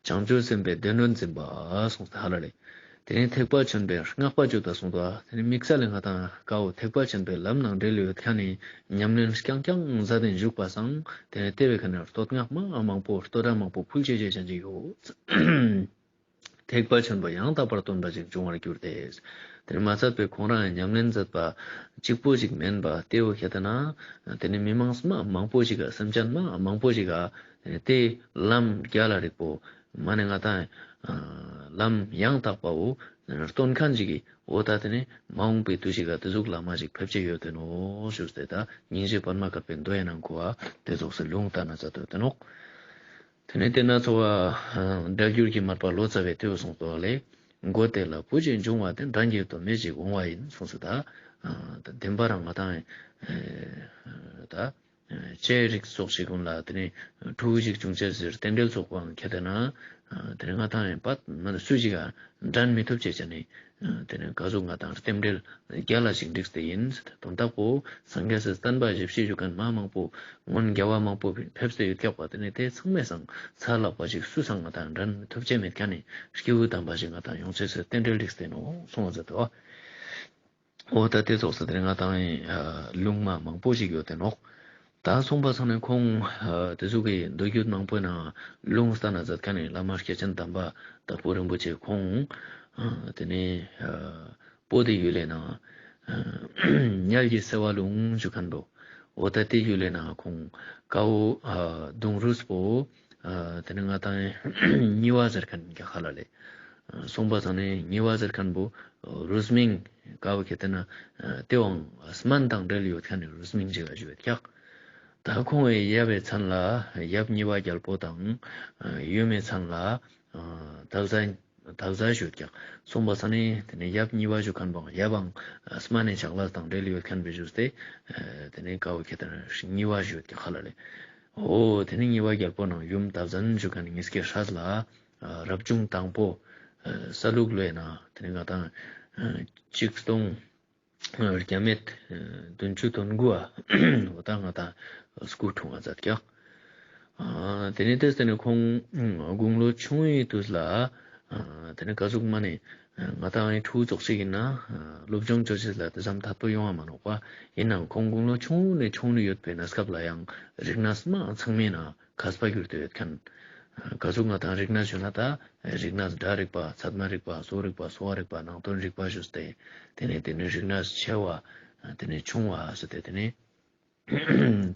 བྱང་ཆུབ་སེམས་དཔའི་སྡེ་སྣོད་འཛིན་པ་གསུངས་ཏེ་ཧ་ལ་ལེ། དེ་ནས་ཐེག་པ་ཆེན་པོའི་བསྔགས་པ་བརྗོད་པ་གསུངས་ཏེ་དེ་ནི་དམིགས་བསལ་ལས་ང་དང་ཀའོ་ཐེག་པ་ཆེན་པོའི་ལམ་ནང་འབྲེལ་ཡོད་མཁན་ནི་ཉམས་ལེན་རྐྱང་རྐྱང་མཛད་དེ་བཞུགས་པ་སང་དེ་ནས་དེ་བའི་ཁ་ནས་བསྟོད་བསྔགས་མ་མང་པོ་བསྟོད་ར་མང་པོ་ཕུལ་ཅེས་ཅེས་ཅན་ཅིག་ཡོད། ཐེག་པ་ཆེན་པོ་ཡང་དག་པར་སྟོན་པ་ཞིག་འབྱུང་བར་འགྱུར་ཏེ། དེ་ནི་མ་ཚད་པའི་ཁོང་རང་ཉམས་ལེན་མཛད་པ་གཅིག་པོ་ཞིག་མིན་པ་དེ་བོ་ཁྱེད་ལྟ་ན་དེ་ནི་མི་མང་མ་མང་པོ་ཞིག་ག་སེམས་ཅན་མ་མང་པོ་ཞིག་ག་དེ་ལམ་རྒྱལ་ལ་རིག་པོ་མ་ནི་ང་དང་ལམ་ཡང་དག་པའོ་སྟོན་མཁན་ཞིག་གི་འོ་ད་དེ་ནི་མ་འོངས་པའི་དུས་ཤིག་ག་དེ་ཟུག་བླ་མ་ཞིག་ཕེབས་ཀྱི་ཡོད་དེ་ནོག་ཞུས་ཏེ་ད་སྙིང་རྗེ་པདྨ་དཀར་པོའི་མདོ་ཡི་ནང་ཁོ་བ་དེ་ཚོགས་སུ་ལུང་བསྟན་ན་མཛད་དེ་ཡོད་དེ་ནོག། དེ་ནས་དེ་ན་ཚོ་བ་སྒྲ་བསྒྱུར་གྱི་མར་པ་ལོ་ཙཱ་བས་དེ་བོ་གསུངས་ཏོ་ལེ། མགོ་དེ་ལ་བུ་གཅིག་འབྱུང་བ་དེ། འགྲན་གྱི་དོན་མེད་ཅིག་འོང་བ་ཡིན་གསུངས་སོ་ད། ཨ་ད་བདེན་པ་རང་ང་དང་ཨེ་ད་ལྕེ་རིགས་སོགས་ཤིག་ཀུན་ལ་དེ་ནས་ཕྲུ་གུ་ཅིག་བྱུང་ཅེས་ཟེར་རྟེན་འབྲེལ་ཚོགས་པའང་ཁྱེད་དེ་ན་དེ་ནས་ང་དང་ཡིན་པ་མ་ནི་སུ་ཞིག་ག་འགྲན་མི་ཐུབ་ཅེས་ཅན་ནི་དེ་ནས་ག་ཟུག་ང་དང་རྟེན་འབྲེལ་རྒྱལ་ལ་ཞིག་འགྲིགས་ཏེ་ཡིན། དོན་དག་པོ་སངས་རྒྱས་སི་བསྟན་པ་བཞི་བཅུ་ཞུ་མཁན་མ་མང་པོ་སྔོན་རྒྱལ་བ་མང་པོ་ཕེབས་ཏེ་ཡོད་ཀྱག་པ། དེ་ནས་དེ་ཚང་མའི་སང་ཚ་ལག་པ་ཞིག་སུ་སང་ང་དང་འགྲན་ཐུབ་ཅེས་མེད་མཁན་ནི་སྐྱེས་བུ་དམ་པ་ཞིག་ང་དང་ཡོང་ཅེས་སི་རྟེན་འབྲེལ་འགྲིགས་ཏེ་ནོག་གསུངས་པ་མཛད་དོ། འོ་ད་དེ་ཚོགས་སུ་དེ་ནས་ང་དང་ལུང་མ་མང་པོ་ཞིག་ཡོད་དེ་ནོག། ད་གསུངས་པ་སང་ནས་ཁོང་དེ་ཚོགས་ཀྱི་མདོ་རྒྱུད་མང་པོའི་ནང་ལུང་བསྟན་ན་མཛད་མཁན་ནི་བླ་མ་སྐྱེས་ཆེན་དམ་པ་དྭགས་པོ་རིན་པོ་ཆེ་ཁོང་དེ་ནས་པོ་ཏི་ཡུལ་ལི་ནང་ཉལ་གྱི་སེ་བ་ལུང་ཞུ་མཁན་པོ། འོ་ད་དེ་ཡུལ་ལི་ནང་ཁོང་ཀའོ་གདུང་རུས་པོ་དེ་ནས་ང་དང་གཉིས་པ་ཟེར་མཁན་གྱི་ཧ་ལ་ལེ། གསུངས་པ་སང་ནས་གཉིས་པ་ཟེར་མཁན་པོ་རུས་མིང་ཀའོ་ཁྱེད་དེ་ན་དེ་བའང་སྨན་དང་འབྲེལ་ཡོད་མཁན་ནི་རུས་མིང་ཅིག་ག་ཞུ་ཡོད་ཀྱག། ད་ཁོང་བའི་ཡབ་བའི་མཚན་ལ་ཡབ་གཉིས་པ་རྒྱལ་པོ་དང་ཡུམ་མི་མཚན་ལ་དག་བཟའ་དག་བཟའ་ཞུ་ཡོད་ཀྱག། གསུངས་པ་སང་ནས་དེ་ནས་ཡབ་གཉིས་པ་ཞུ་མཁན་པོའང་ཡབ་བའང་སྨན་ནི་ཆག་ལས་དང་འབྲེལ་ཡོད་མཁན་པའི་ཞུས་ཏེ་དེ་ནས་ཀའོ་ཁྱེད་དེ་ན་གཉིས་པ་ཞུ་ཡོད་ཀྱག་ཧ་ལ་ལེ། འོ་དེ་ནས་གཉིས་པ་རྒྱལ་པོ་ནང་ཡུམ་དག་བཟའ་ཞུ་མཁན་ནི་གཉིས་ཀའི་སྲས་ལ་རབ་བྱུང་དང་པོ་ས་ལུག་ལོའི་ནང་དེ་ནས་ང་དང་གཅིག་སྟོང་བརྒྱ་མེད་བདུན་ཅུ་དོན་དགུ་བ་འོ་ད་ང་དང་སྐུ་འཁྲུངས་པ་མཛད་ཀྱག། དེ་ནས་དེ་དེ་ནས་ཁོང་དགུང་ལོ་ཆུང་བའི་དུས་ལ་དེ་ནས་ག་ཟུག་མ་ནི་ང་དང་ཕྲུ་གུ་ཙོགས་ཤིག་ཡིན་ན་སློབ་སྦྱོང་ཅོ་ཅེས་ལ་དེ་ཙམ་ཐད་པོ་ཡོང་བ་མ་ནོག་པ། ཡིན་ནའང་ཁོང་དགུང་ལོ་ཆུང་ནས་ཆུང་ནས་ཡོད་པའི་གནས་སྐབས་ལ་ཡང་རིག་གནས་མ་ཚང་མའི་ནང་མཁས་པ་གྱུར་ཏེ་ཡོད་མཁན། ག་ཟུག་ང་དང་རིག་གནས་ཞུ་ན་ད་རིག་གནས་སྒྲ་རིག་པ་ཚད་མ་རིག་པ་བཟོ་རིག་པ་གསོ་བ་རིག་པ་ནང་དོན་རིག་པ་ཞུས་ཏེ་དེ་ནས་དེ་ནས་རིག་གནས་ཆེ་བ་དེ་ནས་ཆུང་བ་ཟེར་ཏེ་དེ་ནས་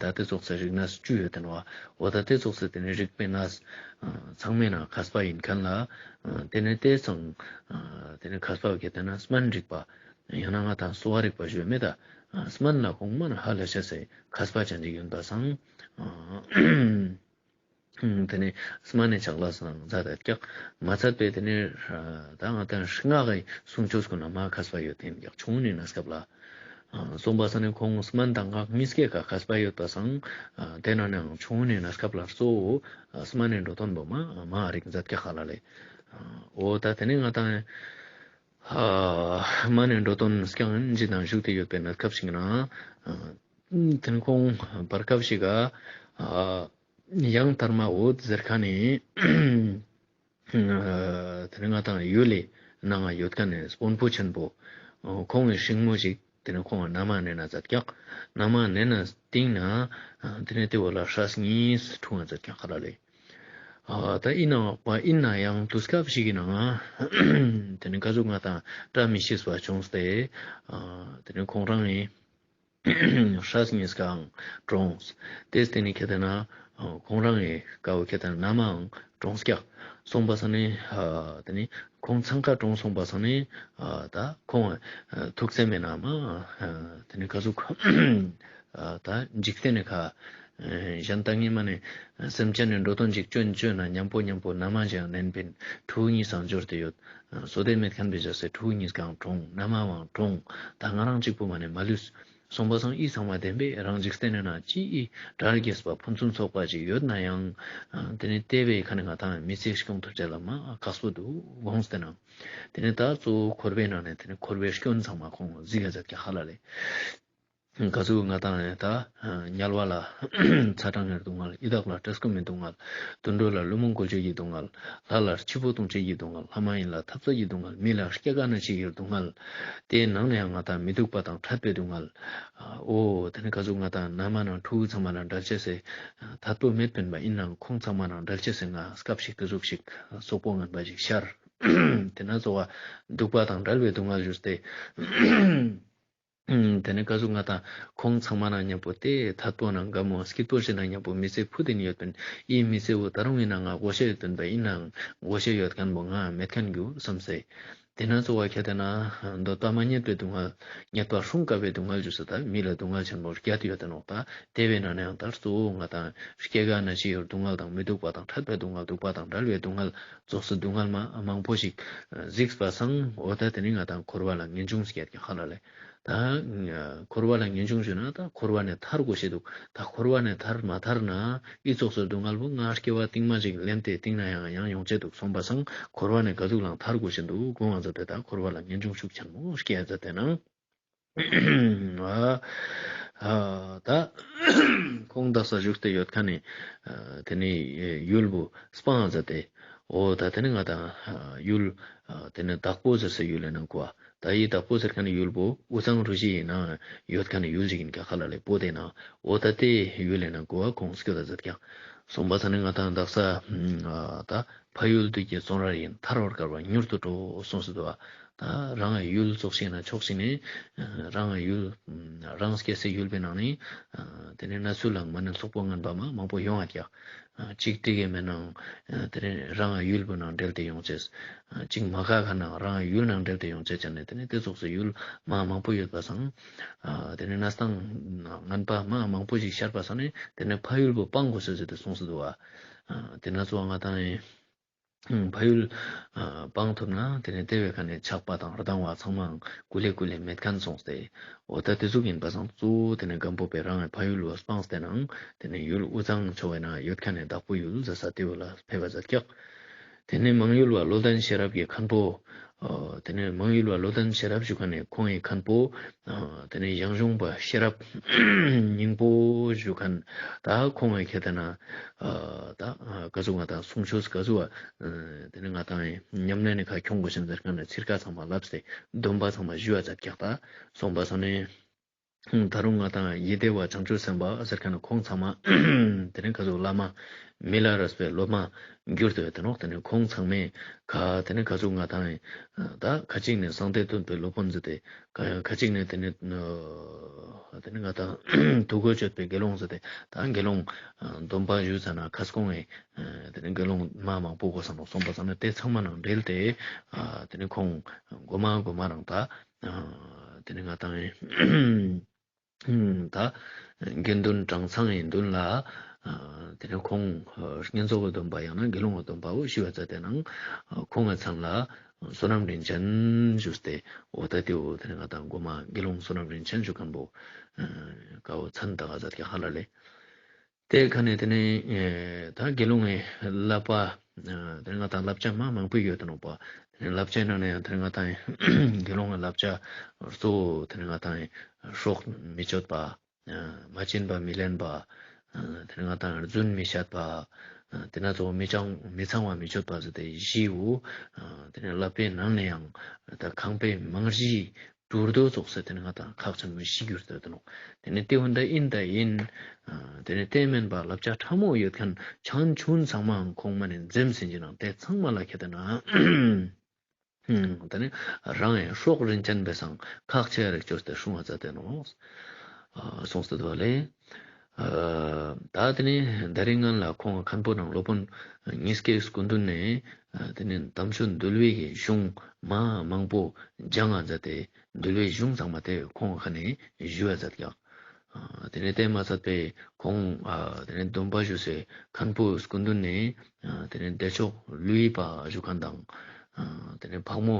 ད་དེ་ཙོགས་སི་རིག་གནས་བཅུ་ཡོད་དེ་ནོག། འོ་ད་དེ་ཙོགས་སི་དེ་ནས་རིག་པའི་གནས་ཚང་མའི་ནང་མཁས་པ་ཡིན་མཁན་ལ་དེ་ནས་དེ་ཚང་དེ་ནས་མཁས་པ་བོ་ཁྱེད་དེ་ན་སྨན་རིག་པ་ཡང་ན་ང་དང་གསོ་བ་རིག་པ་ཞུ་མེད་ད། སྨན་ལ་ཁོང་མ་ན་ཧ་ལས་ཤེས་སི་མཁས་པ་ཅན་ཅིག་ཡིན་པ་སང་དེ་ནས་སྨན་ནི་ཆག་ལས་སང་མཛད་དེ་ཀྱག། མ་ཚད་པའི་དེ་ནས་ད་ང་དང་སྔགས་ཀྱི་གསུང་ཆོས་ཀུན་ན་མ་མཁས་པ་ཡོད་དེ་ཡིན་ཀྱག། ཆུང་ནས་གནས་སྐབས་ལ་གསུངས་པ་སང་ནས་ཁོང་སྨན་དང་སྔགས་གཉིས་ཀའི་ཀ་མཁས་པ་ཡོད་པ་སང་དེ་ན་ནའང་ཆུང་ནས་གནས་སྐབས་ལ་གཙོ་བོ་སྨན་ནི་འགྲོ་དོན་པོ་མ་མ་རིག་མཛད་ཀྱག་ཧ་ལ་ལེ། འོ་ད་དེ་ནས་ང་དང་སྨན་ནི་འགྲོ་དོན་རྐྱང་ཅི་དང་བཞུགས་ཏེ་ཡོད་པའི་གནས་སྐབས་ཤིག་ན་དེ་ནས་ཁོང་བར་སྐབས་ཤིག་ག་ཡང་དར་མ་འོད་ཟེར་མཁན་ནི་དེ་ནས་ང་དང་ཡུལ་ལི་ནང་ང་ཡོད་མཁན་ནི་དཔོན་པོ་ཆེན་པོ་ཁོང་གི་སྲིང་མོ་ཞིག་ དེ་ནས་ཁོང་ང་མནའ་མ་ནེ་ན་མཛད་ཀྱག། མནའ་མ་ནེ་ན་སྟིང་ནེ་དེ་ནས་དེ་བོ་ལ་སྲས་གཉིས་འཁྲུངས་ས་མཛད་ཀྱག་ཧ་ལ་ལེ། ཨ་ད་ཨིན་ནའང་ཨིན་ནའང་དུས་སྐབས་ཤིག་གི་ནང་དེ་ནས་ག་ཟུག་ང་དང་བཀྲ་མི་ཤིས་པ་བྱུང་སྟེ། ཨ་དེ་ནས་ཁོང་རང་ངི་སྲས་གཉིས་ཀའང་གྲོངས། དེ་སྟེ་ནི་ཁྱེད་དེ་ན་ཁོང་རང་ངི་ཀ་བོ་ཁྱེད་དེ་ན་མནའ་མའང་གྲོངས་ཀྱག། སོང་པ་སང་ནི་ཨ་དེ་ནི་ཁོང་ཚང་ཀ་གྲོངས་སོང་པ་སང་ནི་ཨ་ད་ཁོང་ཨ་ཐུགས་སེམས་མེད་ན་མ་ཨ་དེ་ནི་ག་ཟུག་ཨ་ད་འཇིག་རྟེན་ནི་ཁ་ཨ་གཞན་ད་ངེ་མ་ནི་སེམས་ཅན་ནི་འགྲོ་དོན་ཅིག་ཅོན་ཅོན་ན་མཉམ་པོ་མཉམ་པོ་མནའ་མ་ཞིག་ནན་པིན་ཕྲུ་གུ་གཉིས་སང་འབྱོར་ཏེ་ཡོད། བསོད་བདེ་མེད་མཁན་པའི་ཞག་སེ་ཕྲུ་གུ་གཉིས་ཀའང་གྲོངས། མནའ་མ་བའང་གྲོངས། ད་ང་རང་གཅིག་པོ་མ་ནི་མ་ལུས། སོང་པ་སང་ཨི་ཚང་མ་བདེན་པས་རང་འཇིག་རྟེན་ནི་ན་ཅི་ཨི་དགྲར་རྒྱས་པ་ཕུན་སུམ་ཚོགས་པ་ཅིག་ཡོད་ན་ཡང་ཨ་དེ་ནི་དེ་བས་ཁ་ནི་ང་དང་མི་ཚེ་སྐྱོང་ཐུབ་ཅེས་ལ་མ་ཁག་པོ་འདུག་དགོངས་ཏེ་ན། དེ་ནི་ད་གཙོ་བོ་འཁོར་བའི་ནང་ནས་དེ་ནི་འཁོར་བའི་སྐྱོན་ཚང་མ་ཁོང་གཟིགས་ཡ་མཛད་ཀྱག་ཧ་ལ་ལེ། ག་ཟུག་ང་དང་ནི་ད་དམྱལ་བ་ལ་ཚ་གྲང་གི་སྡུག་བསྔལ། ཡི་དྭགས་ལ་བཀྲེས་སྐོམ་མི་སྡུག་བསྔལ། དུད་འགྲོ་ལ་བླུན་རྨོངས་བཀོལ་སྤྱོད་ཀྱི་སྡུག་བསྔལ། ལྷ་ལ་འཆི་འཕོ་ལྟུང་བྱེད་ཀྱི་སྡུག་བསྔལ། ལྷ་མ་ཡིན་ལ་འཐབ་རྩོད་ཀྱི་སྡུག་བསྔལ། མི་ལ་སྐྱེ་རྒ་ན་འཆི་ཡི་སྡུག་བསྔལ། དེའི་ནང་ནས་ཡང་ང་དང་མི་སྡུག་པ་དང་ཕྲད་པའི་སྡུག་བསྔལ། འོ་དེ་ནི་ག་ཟུག་ང་དང་མནའ་མ་ནང་ཕྲུ་གུ་ཚང་མ་ལ་འབྲལ་ཅེས་སེ་ཐད་པོ་མེད་པིན་པ་ཨིན་ནའང་ཁོང་ཚང་མ་ནང་འབྲལ་ཅེས་སེ་ང་སྐབས་ཤིག་དེ་ཟུག་ཤིག་སོག་པོ་ངན་པ་ཞིག་ཤར། དེ་ན་གཙོ་བོ་སྡུག་པ་དང་བྲལ་བའི་སྡུག་བསྔལ་ཞུས་ཏེ། དེ་ནས་ག་ཟུག་ང་དང་ཁོང་ཚང་མ་ནང་མཉམ་པོ་དེ་ཐད་པོ་ནང་དགའ་མོ་སྐྱིད་པོ་ཞིག་ནང་མཉམ་པོ་མི་ཚེ་ཕུད་དེ་ནི་ཡོད་པིན། ཨི་མི་ཚེ་བོ་ད་རུང་ཨིན་ན་ང་དགོས་ཤེས་ཡོད་པིན་པ་ཨིན་ནའང་དགོས་ཤེས་ཡོད་མཁན་བོ་ང་མེད་མཁན་གྱུར་བསམ་སེ། དེ་ན་གཙོ་བོ་ཁྱེད་དེ་ན་འདོད་པ་མ་རྙེད་པའི་སྡུག་བསྔལ། རྙེད་པ་སྲུང་དཀའ་བའི་སྡུག་བསྔལ་ཞུས་སེ་ད་མི་ལ་སྡུག་བསྔལ་ཆེན་པོ་བརྒྱད་ཡོད་དེ་ནོག། ད་དེ་བས་ན་ནའང་ད་གཙོ་བོ་ང་དང་སྐྱེ་རྒ་ན་འཆི་ཡི་སྡུག་བསྔལ་དང་མི་སྡུག་པ་དང་ཕྲད་པའི་སྡུག་བསྔལ། སྡུག་པ་དང་བྲལ་བའི་སྡུག་བསྔལ་ཙོགས་སུ་སྡུག་བསྔལ་མ་མང་པོ་ཞིག་གཟིགས་པ་སང་འོ་ད་དེ་ནི་ང་དང་འཁོར་བ་ལ་ངེས་འབྱུང་ཟེར་ཀྱག་ཧ་ལ་ལེ། ད་འཁོར་བ་ལ་ངེས་འབྱུང་ཞུ་ན་ད་འཁོར་བ་ནས་ཐར་དགོས་ཤེས་འདུག། ད་འཁོར་བ་ནས་ཐར་མ་ཐར་ན་ཨི་ཙོགས་སུ་སྡུག་བསྔལ་བོ་ང་སྐྱེ་བ་རྟིང་མ་ཅིག་ལེན་ཏེ་རྟིང་ན་ཡང་ཡང་ཡོང་ཅེས་འདུག། སོང་པ་སང་འཁོར་བ་ནས་ག་ཟུག་ལའང་ཐར་དགོས་ཤེས་འདུག་དགོངས་པ་མཛད་དེ་ད་འཁོར་བ་ལ་ངེས་འབྱུང་ཤུགས་ཆེན་མོ་སྐྱེ་ཡ་མཛད་དེ་ན། ཨ་ཨ་ད་ཁོང་དག་ས་བཞུགས་ཏེ་ཡོད་མཁན་ནི་ཨ་དེ་ནི་ཡུལ་བོ་སྤང་ཟེར་ཏེ། འོ་ད་དེ་ནི་ང་དང་ཨ་ཡུལ་ཨ་དེ་ནི་དྭགས་པོ་ཟེར་སའི་ཡུལ་ལ་ནང་གོ་ཨ། ད་ཡི་དྭགས་པོ་ཟེར་མཁན་ནི་ཡུལ་བོ་དབུས་གཙང་རུ་བཞི་ཡི་ནང་ཡོད་མཁན་ནི་ཡུལ་ཅིག་ཡིན་ཀྱག་ཧ་ལ་ལེ། པོ་ཏི་ན་འོ་ད་དེ་ཡུལ་ལ་ནང་གོ་ཨ་ཁོང་སྐྱོད་ད་མཛད་ཀྱག། སོང་པ་སང་ནི་ང་དང་དག་ས་ཨ་ད་ཕ་ཡུལ་བདུད་ཀྱི་བཙོན་རར་ཡིན། ཐར་བར་དཀའ་བ་མྱུར་དུ་གྲོལ་གསུངས་སུ་འདུག་པ། ད་རང་ཡུལ་ཙོགས་ཤིག་ན་ཕྱོགས་ཤིག་ནས་རང་ཡུལ་རང་སྐྱེ་སའི་ཡུལ་པའི་ནང་ནས་དེ་ནས་གནས་ཚུལ་ལ་མ་ནི་སོག་པོ་ངན་པ་མ་མང་པོ་ཡོང་ང་ཀྱག། གཅིག་དེ་གའི་མེད་ནའང་དེ་ནས་རང་ཡུལ་པོ་ནང་འབྲེལ་ཏེ་ཡོང་ཅེས། གཅིག་མ་ཁ་ཁ་ནའང་རང་ཡུལ་ནང་འབྲེལ་ཏེ་ཡོང་ཅེས་ཅན་ནས་དེ་ནས་དེ་ཙོགས་སུ་ཡུལ་མ་མང་པོ་ཡོད་པ་སང་། དེ་ནས་གནས་སྟངས་ངན་པ་མ་མང་པོ་ཞིག་ཤར་པ་སང་ནས་དེ་ནས་ཕ་ཡུལ་པོ་སྤང་དགོས་ཤེས་ཟེར་ཏེ་གསུངས་སུ་འདུག་པ། དེ་ན་གཙོ་བོ་ང་དང་ཡིན། ཕ་ཡུལ་སྤང་ཐུབ་ན་དེ་ནས་དེ་བས་ཁ་ནས་ཆགས་པ་དང་སྡང་བ་ཚང་མའང་ཀུ་ལེ་ཀུ་ལེ་མེད་མཁན་སོང་སྟེ། འོ་ད་དེ་ཟུག་ཡིན་པ་སང་གཙོ་བོ་དེ་ནས་སྒམ་པོ་པས་རང་ཕ་ཡུལ་བོ་སྤངས་ཏེ་ནའང་དེ་ནས་ཡུལ་དབུས་གཙང་ཕྱོགས་ན་ཡོད་མཁན་ནི་དྭགས་པོ་ཡུལ་ཟེར་ས་དེ་བོ་ལ་ཕེབས་པ་མཛད་ཀྱག། དེ་ནས་མང་ཡུལ་བ་བློ་ལྡན་ཤེས་རབ་ཀྱི་མཁན་པོ། དེ་ནས་མང་ཡུལ་བ་བློ་ལྡན་ཤེས་རབ་ཞུ་མཁན་ནི་ཁོང་ངི་མཁན་པོ། དེ་ནས་ཡང་གཞུང་པ་ཤེས་རབ་སྙིང་པོ་ཞུ་མཁན། ད་ཁོང་ངི་ཁྱེད་དེ་ན་ད་ག་ཟུག་ང་དང་གསུང་ཆོས་ག་ཟུག་བ། དེ་ནས་ང་དང་ཉམས་ལེན་ནི་ཁ་ཁྱོང་དགོས་ཤེས་ཟེར་མཁན་ནི་ཚིར་ཀ་ཚང་མ་ལབས་ཏེ་སྡོམ་པ་ཚང་མ་ཞུ་བ་མཛད་ཀྱག། ད་སོང་པ་སང་ནས། ད་རུང་ང་དང་ཡེ་དེ་བ་བྱང་ཆུབ་སེམས་དཔའ་ཟེར་མཁན་ཁོང་ཚང་མ་དེ་ནས་ག་ཟུག་བླ་མ་མི་ལ་རས་པའི་སློབ་མ་གྱུར་ཏེ་ཡོད་དེ་ནོག། དེ་ནས་ཁོང་ཚང་མས་ག་དེ་ནས་ག་ཟུག་ང་དང་ད་ཁ་ཅིག་ནས་གསང་བདེ་སྟོན་པའི་སློབ་དཔོན་ཟེར་ཏེ་ག་ཁ་ཅིག་ནས་དེ་ནས་དེ་ནས་ང་དང་ཐུགས་རྒོད་སྤྱོད་པའི་དགེ་སློང་ཟེར་ཏེ་ད་དགེ་སློང་སྡོམ་པ་ཞུ་ཙ་ན་ཁ་སྐོང་ངེ་དེ་ནས་དགེ་སློང་མ་མང་པོ་གོ་ས་ནོག། སོང་པ་སང་ནས་དེ་ཚང་མ་ནང་འབྲེལ་ཏེ་དེ་ནས་ཁོང་གོ་མ་གོ་མ་རང་ད། དེ་ནས་ང་དང་ད་དགེ་འདུན་གྲངས་ཚང་ཡི་མདུན་ལ་དེ་ནས་ཁོང་བསྙེན་རྫོགས་ཀྱི་སྡོམ་པ་ཡང་ན་དགེ་སློང་གི་སྡོམ་པ་བོ་ཞུ་བ་མཛད་དེ་ནང་ཁོང་ངི་མཚན་ལ་བསོད་ནམས་རིན་ཆེན་ཞུས་ཏེ་འོ་ད་དེ་བོ་དེ་ནས་ང་དང་གོ་མ་དགེ་སློང་བསོད་ནམས་རིན་ཆེན་ཞུ་མཁན་པོ་ཀ་བོ་མཚན་བཏགས་མཛད་ཀྱག་ཧ་ལ་ལེ། དེ་ཁ་ནས་དེ་ནས་ད་དགེ་སློང་ངི་བསླབ་པ་དེ་ནས་ང་དང་བསླབ་བྱ་མ་མང་པོ་ཡོད་དེ་ནོག་པ། དེ་ནས་བསླབ་བྱའི་ནང་ནས་ཡང་དེ་ནས་ང་དང་དགེ་སློང་ངི་བསླབ་བྱ་གཙོ་བོ་དེ་ནས་ང་དང་སྲོག་མི་གཅོད་པ། མ་བྱིན་པ་མི་ལེན་པ། དེ་ནས་ང་དང་རྫུན་མི་བཤད་པ། དེ་ན་གཙོ་བོ་མི་ཚངས་མི་ཚངས་པ་མི་སྤྱོད་པ་ཟེར་ཏེ་བཞི་བོ། དེ་ནས་བསླབ་པའི་ནང་ནས་ཡང་ད་ཁང་པའི་རྨང་གཞི་ གྲུར་དོ་ཙོགས་སེ་ཏེ་ནེ་ང་དང་ཁག་ཆེན་མོ་ཞིག་གྱུར་ཏེ་ཡོད་ནོག། ཏེ་ནེ་ཏེ་འོ་ད་ཨིན་ད་ཨིན། ཨ་ཏེ་ནེ་ཏེ་མན་པ་བསླབ་བྱ་ཕྲ་མོ་ཡོད་ཁན་ཆུང་ཆུང་ཚང་མའང་ཁོང་མ་ནེ་འཛེམ་ཟིན་གྱི་ནང་ཏེ་ཚང་མ་ལ་ཁྱེར་ཏེ་ན། ཏེ་ནེ་རང་ཡང་སྲོག་རིན་ཆེན་བེ་སང་ཁག་ཆེ་རིག་ཅོས་ཏེ་སྲུང་བ་མཛད་དེ་ནོག། ཨ་སོང་སྟེ་དུག་ལེ། ཨ་ད་ཏེ་ནེ་ད་རིང་ང་ལ་ཁོང་མཁན་པོ་ནང་སློབ་དཔོན་ཉིས་བརྒྱའི་སྐུ་མདུན་ནེ་ཨ་ཏེ་ནེ་དམ་ཆོས་འདུལ་བའི་གི་གཞུང་མ་མང་པོ་སྦྱང་ང་མཛད་དེ་འདུལ་བའི་གཞུང་ཚང་མ་ཏེ་ཁོང་ཁ་ནེ་ཞུ་བ་མཛད་ཀྱག། ཨ་ཏེ་ནེ་ཏེ་མ་ཚད་པའི་ཁོང་ཨ་ཏེ་ནེ་སྡོམ་པ་ཞུ་སའི་མཁན་པོ་སྐུ་མདུན་ནེ་ཨ་ཏེ་ནེ་བདེ་མཆོག་ལུས་པ་ཞུ་ཁན་དང་ཨ་ཏེ་ནེ་ཕག་མོ་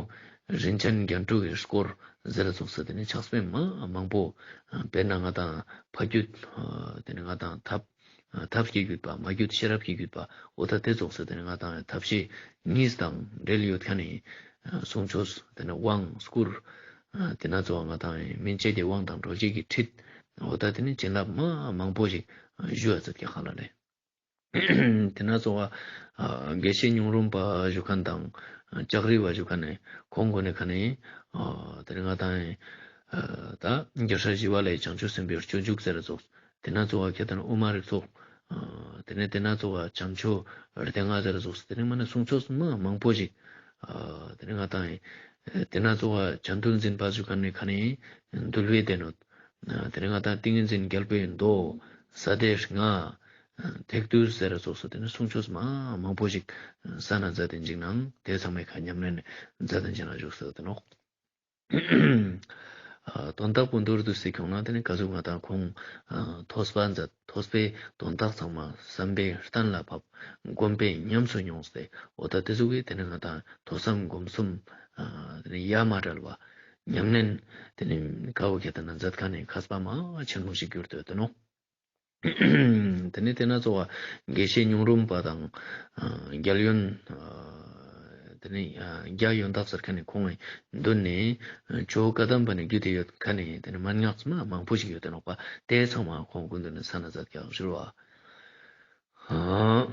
རིན་ཆེན་རྒྱན་དྲུག་གི་སྐོར་ཟེར་ཙོགས་སེ་ཏེ་ནེ་ཕྱག་དཔེ་མ་མང་པོ་ཨ་དཔེར་ན་ང་དང་ཕ་རྒྱུད་ཨ་ཏེ་ནེ་ང་དང་ཐབས་ཨ་ཐབས་ཀྱི་བརྒྱུད་པ་མ་རྒྱུད་ཤེས་རབ་ཀྱི་བརྒྱུད་པ་འོ་ད་ཏེ་ཙོགས་སེ་ཏེ་ནེ་ང་དང་ཐབས་ཤེས་གཉིས་དང་འབྲེལ་ཡོད་ཁན་ནི་ཨ་གསུང་ཆོས་ཏེ་ནེ་དབང་བསྐུར་ཨ་ཏེ་ན་ཚོ་བ་ང་དང་སྨིན་བྱེད་ཀྱི་དབང་དང་གྲོལ་བྱེད་ཀྱི་ཁྲིད་འོ་ད་ཏེ་ནེ་བྱིན་རླབས་མ་མང་པོ་ཞིག་ཨ་ཞུ་བ་མཛད་ཀྱག་ཧ་ལ་ལེ། ཏེ་ན་ཚོ་བ་ཨ་དགེ་བཤེས་སྙིང་རུམ་པ་ཞུ་ཁན་དང་ཨ་ལྕགས་རི་བ་ཞུ་ཁན་ནི་ཁོང་གུན་ནི་ཁ་ནེ་ཨ་ཏེ་ནེ་ང་དང་ཨ་ད་རྒྱལ་སྲས་ཞི་བ་ལྷའི་བྱང་ཆུབ་སེམས་དཔའི་སྤྱོད་འཇུག་ཟེར་ཙོགས། ཏེ་ན་ཚོ་བ་ཁྱེར་ཏེ་ན་དབུ་མ་རིགས་ཚོགས། ཨ་ཏེ་ནེ་ཏེ་ན་ཚོ་བ་བྱམས་ཆོས་སྡེ་ལྔ་ཟེར་ཙོགས། ཏེ་ནེ་མ་ནེ་གསུང་ཆོས་མ་མང་པོ་ཞིག་ཨ་ཏེ་ནེ་ང་དང་ཨ་ཏེ་ན་ཚོ་བ་བྱམས་མདུན་འཛིན་པ་ཞུ་ཁན་ནི་ཁ་ནེ་འདུལ་བའི་སྡེ་སྣོད། ཨ་ཏེ་ནེ་ང་དང་ཏིང་ངེ་འཛིན་རྒྱལ་པོའི་མདོ། ས་སྡེ་ལྔ། ཨ་ཐེག་བསྡུས་ཟེར་ཙོགས་སུ་ཏེ་ནེ་གསུང་ཆོས་མ་མང་པོ་ཞིག་ཨ་ས་ན་མཛད་དེ་ཅིག་ནང་ཏེ་ཚང་མའི་ཁ་ཉམས་ལེན་མཛད་དེ་ཅིག་ནང་བཞུགས་སོ་ཏེ་ནོག། ཨ་དོན་དག་པོ་མདོར་བསྡུས་ཏེ་ཁྱོང་ན་ཏེ་ནེ་ག་ཟུག་ང་དང་ཁོང་ཨ་ཐོས་པ་མཛད། ཐོས་པའི་དོན་དག་ཚང་མ་བསམ་པས་གཏན་ལ་ཕབ། སྒོམ་པས་ཉམས་སུ་མྱོང་སྟེ་འོ་ད་ཏེ་ཟུག་གི་ཏེ་ནེ་ང་དང་ཐོས་བསམ་སྒོམ་གསུམ་ཨ་ཏེ་ནེ་ཡ་མ་བྲལ་བ་ཉམས་ལེན་ཏེ་ནེ་ཀ་བོ་ཁྱེར་ཏེ་ན་མཛད་ཁན་ནི་མཁས་པ་མ་ཆེན་མོ་ཞིག་གྱུར་ཏེ་ཡོད་ཏེ་ནོག། ཏེ་ནེ་ཏེ་ན་ཚོ་བ་དགེ་བཤེས་སྙིང་རུམ་པ་དང་ཨ་རྒྱལ་ཡོན་ཨ་ཏེ་ནེ་ཨ་རྒྱལ་ཡོན་བདག་ཟེར་ཁན་ནི་ཁོང་གི་མདུན་ནེ་ཨ་ཇོ་བོ་བཀའ་གདམས་པ་ནེ་བརྒྱུད་དེ་ཡོད་ཁན་ནི་ཏེ་ནེ་མན་ངག་མ་མང་པོ་ཞིག་ཡོད་ཏེ་ནོག་པ། ཏེ་ཚང་མ་ཁོང་གུན་ནི་ས་ན་མཛད་ཀྱག་ཞུ་བ། ཨ་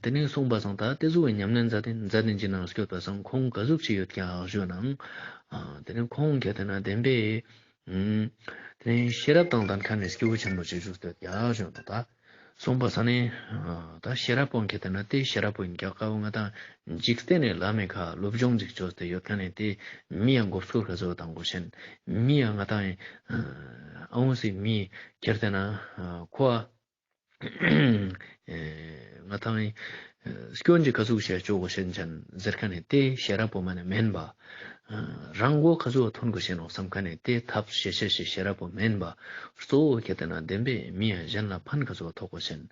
ཏེ་ནེ་གསུངས་པ་སང་ད་ཏེ་ཟུག་གི་ཉམས་ལེན་མཛད་དེ་མཛད་དེ་ཅིག་ནང་སྐྱོད་པ་སང་ཁོང་ག་ཟུག་ཅིག་ཡོད་ཀྱག་ཞུ་ནང་ཨ་ཏེ་ནེ་ཁོང་ཁྱེར་ཏེ་ན་བདེན་པའི་ཨུམ། ཏེ་ནེ་ཤེས་རབ་དང་ལྡན་ཁན་ནི་སྐྱེས་བུ་ཆེན་པོ་ཅིག་བཞུགས་ཏེ་ཡོད་ཀྱག་ཞུ་ནོག་ད། གསུངས་པ་སང་ནེ་ཨ་ད་ཤེས་རབ་པོ་ཁྱེར་ཏེ་ན་ཏེ་ཤེས་རབ་པོ་ཨིན་ཀྱག་ཀ་བོ་ང་དང་འཇིག་རྟེན་ནི་ལམ་མི་ཁ་སློབ་སྦྱོང་ཅིག་ཅོས་ཏེ་ཡོད་ཁན་ནི་ཏེ་མི་ཡང་མགོ་སྐོར་ག་ཟུག་བཏང་དགོས་ཤེས། མི་ཡང་ང་དང་ཨ་འོང་སི་མི་ཁྱེར་ཏེ་ན་ཨ་ཁོ་ཨ་ཨེ་ང་དང་ཨེ་སྐྱོན་ཅིག་ག་ཟུག་ཞིག་ཅོ་དགོས་ཤེས་ཅན་ཟེར་ཁན་ནི་ཏེ་ཤེས་རབ་པོ་མ་ནེ་མན་པ། ཨ་རང་མགོ་ག་ཟུག་ཐོན་དགོས་ཤེས་ནོག་བསམ་ཁན་ནི་ཏེ་ཐབས་ཤེས་ཤེས་ཤེས་ཤེས་རབ་པོ་མན་པ། གཙོ་བོ་ཁྱེར་ཏེ་ན་བདེན་པའི་མི་ཡང་གཞན་ལ་ཕན་ག་ཟུག་ཐོགས་དགོས་ཤེས།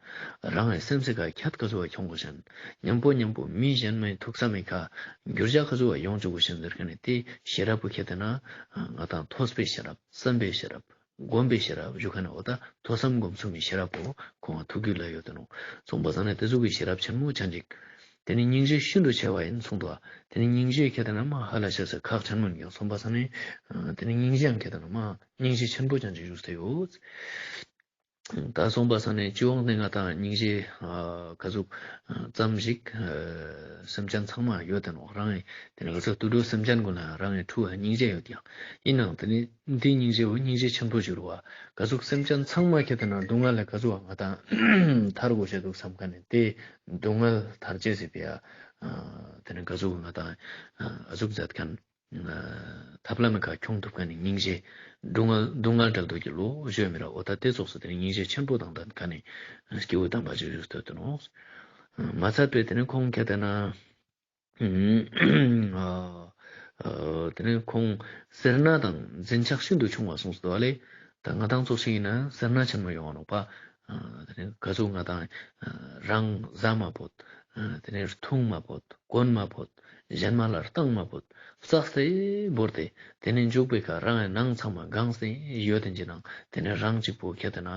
རང་ངི་སེམས་སི་ཀ་ཁྱད་ག་ཟུག་ཁྱོང་དགོས་ཤེས། ཉམ་པོ་ཉམ་པོ་མི་གཞན་མའི་ཐུགས་བསམ་མི་ཁ་འགྱུར་བ་ག་ཟུག་ཡོང་ཅུག་དགོས་ཤེས་ཟེར་ཁན་ནི་ཏེ་ཤེས་རབ་པོ་ཁྱེར་ཏེ་ན་ཨ་ང་དང་ཐོས་པའི་ཤེས་རབ་བསམ་པའི་ཤེས་རབ། སྒོམ་པའི་ཤེས་རབ་ཞུ་ཁན་ནི་འོ་ད་ཐོས་བསམ་སྒོམ་གསུམ་མི་ཤེས་རབ་པོ་ཁོང་ཐུགས་རྒྱུད་ལ་ཡོད་དེ་ནོག། གསུངས་པ་སང་ནེ་ཏེ་ཟུག་གི་ཤེས་རབ་ཆེན་མོ་ཅན་ཅིག། ཏེ་ནེ་སྙིང་རྗེ་ཤིན་ཏུ་ཆེ་བ་ཡིན་གསུངས་དུག། ཏེ་ནེ་སྙིང་རྗེ་ཁྱེར་ཏེ་ན་མ་ཧ་ལ་ཤ་ས་ཁག་ཆེན་མོ་ཡིན་ཀྱག་གསུངས་པ་སང་ནེ་ཏེ་ནེ་སྙིང་རྗེ་ཡང་ཁྱེར་ཏེ་ན་མ་སྙིང་རྗེ་ཆེན་པོ་ཅན་ཅིག་བཞུགས་ཏེ་ཡོད། ད་གསུངས་པ་སང་ནེ་སྤྱི་ཡོངས་ནེ་ང་དང་སྙིང་རྗེ་ཨ་ག་ཟུག་ཙམ་ཞིག་ཨ་སེམས་ཅན་ཚང་མ་ཡོད་དེ་ནོག། རང་ངི་ཏེ་ནེ་ག་ཟུག་དུད་འགྲོ་སེམས་ཅན་གུན་ལ་རང་ངི་ཕྲུ་གུ་སྙིང་རྗེ་ཡོད་ཀྱག། ཨིན་ནའང་ཏེ་ནེ་འདི་སྙིང་རྗེ་བོ་སྙིང་རྗེ་ཆེན་པོ་ཞིག་རུ་བ། ག་ཟུག་སེམས་ཅན་ཚང་མ་ཁྱེར་ཏེ་ན་སྡུག་བསྔལ་ལས་ག་ཟུག་ང་དང་ཐར་དགོས་ཤེས་དུག་བསམ་ཁན་ནི་ཏེ་སྡུག་བསྔལ་ཐར་ཅེས་སི་ཕི་ཡ་ཨ་ཏེ་ནེ་ག་ཟུག་ང་དང་ཨ་ཟུག་མཛད་ཁན་ཨ་ཐབས་ལམ་མི་ཁ་ཁྱོང་ཐུབ་ཁན་ནི་སྙིང་རྗེ། སྡུག་བསྔལ་སྡུག་བསྔལ་བྲལ་འདོད་ཀྱི་བློ་ཞུ་མི་ར་འོ་ད་ཏེ་ཙོགས་སུ་ཏེ་ནེ་སྙིང་རྗེ་ཆེན་པོ་དང་ལྡན་ཁན་ནི་སྐྱེས་བུ་དམ་པ་ཅིག་བཞུགས་ཏེ་ཡོད་དེ་ནོག། མ་ཚད་པའི་ཏེ་ནེ་ཁོང་ཁྱེར་ཏེ་ན་ཨ་ཨ་ཏེ་ནེ་ཁོང་སེར་སྣ་དང་འཛིན་ཆགས་ཤིན་ཏུ་ཆུང་བ་གསུངས་སོ་ལེ། ད་ང་དང་ཙོགས་ཤིག་ཨིན་ན་སེར་སྣ་ཆེན་མོ་ཡོང་བ་ནོག་པ། ཨ་ཏེ་ནེ་ག་ཟུག་ང་དང་ཨ་རང་ཟ་མ་ཕོད། ཨ་ཏེ་ནེ་འཐུང་མ་ཕོད། གོན་མ་ཕོད། གཞན་མ་ལ་བཏང་མ་ཕོད། བཙགས་ཏེ་བོར་ཏེ་ཏེ་ནེ་མཇུག་པའི་ཁ་རང་ངི་ནང་ཚང་མ་གང་སྟེ་ཡོད་དེ་ཅིག་ནང་ཏེ་ནེ་རང་གཅིག་པོ་ཁྱེར་ཏེ་ན་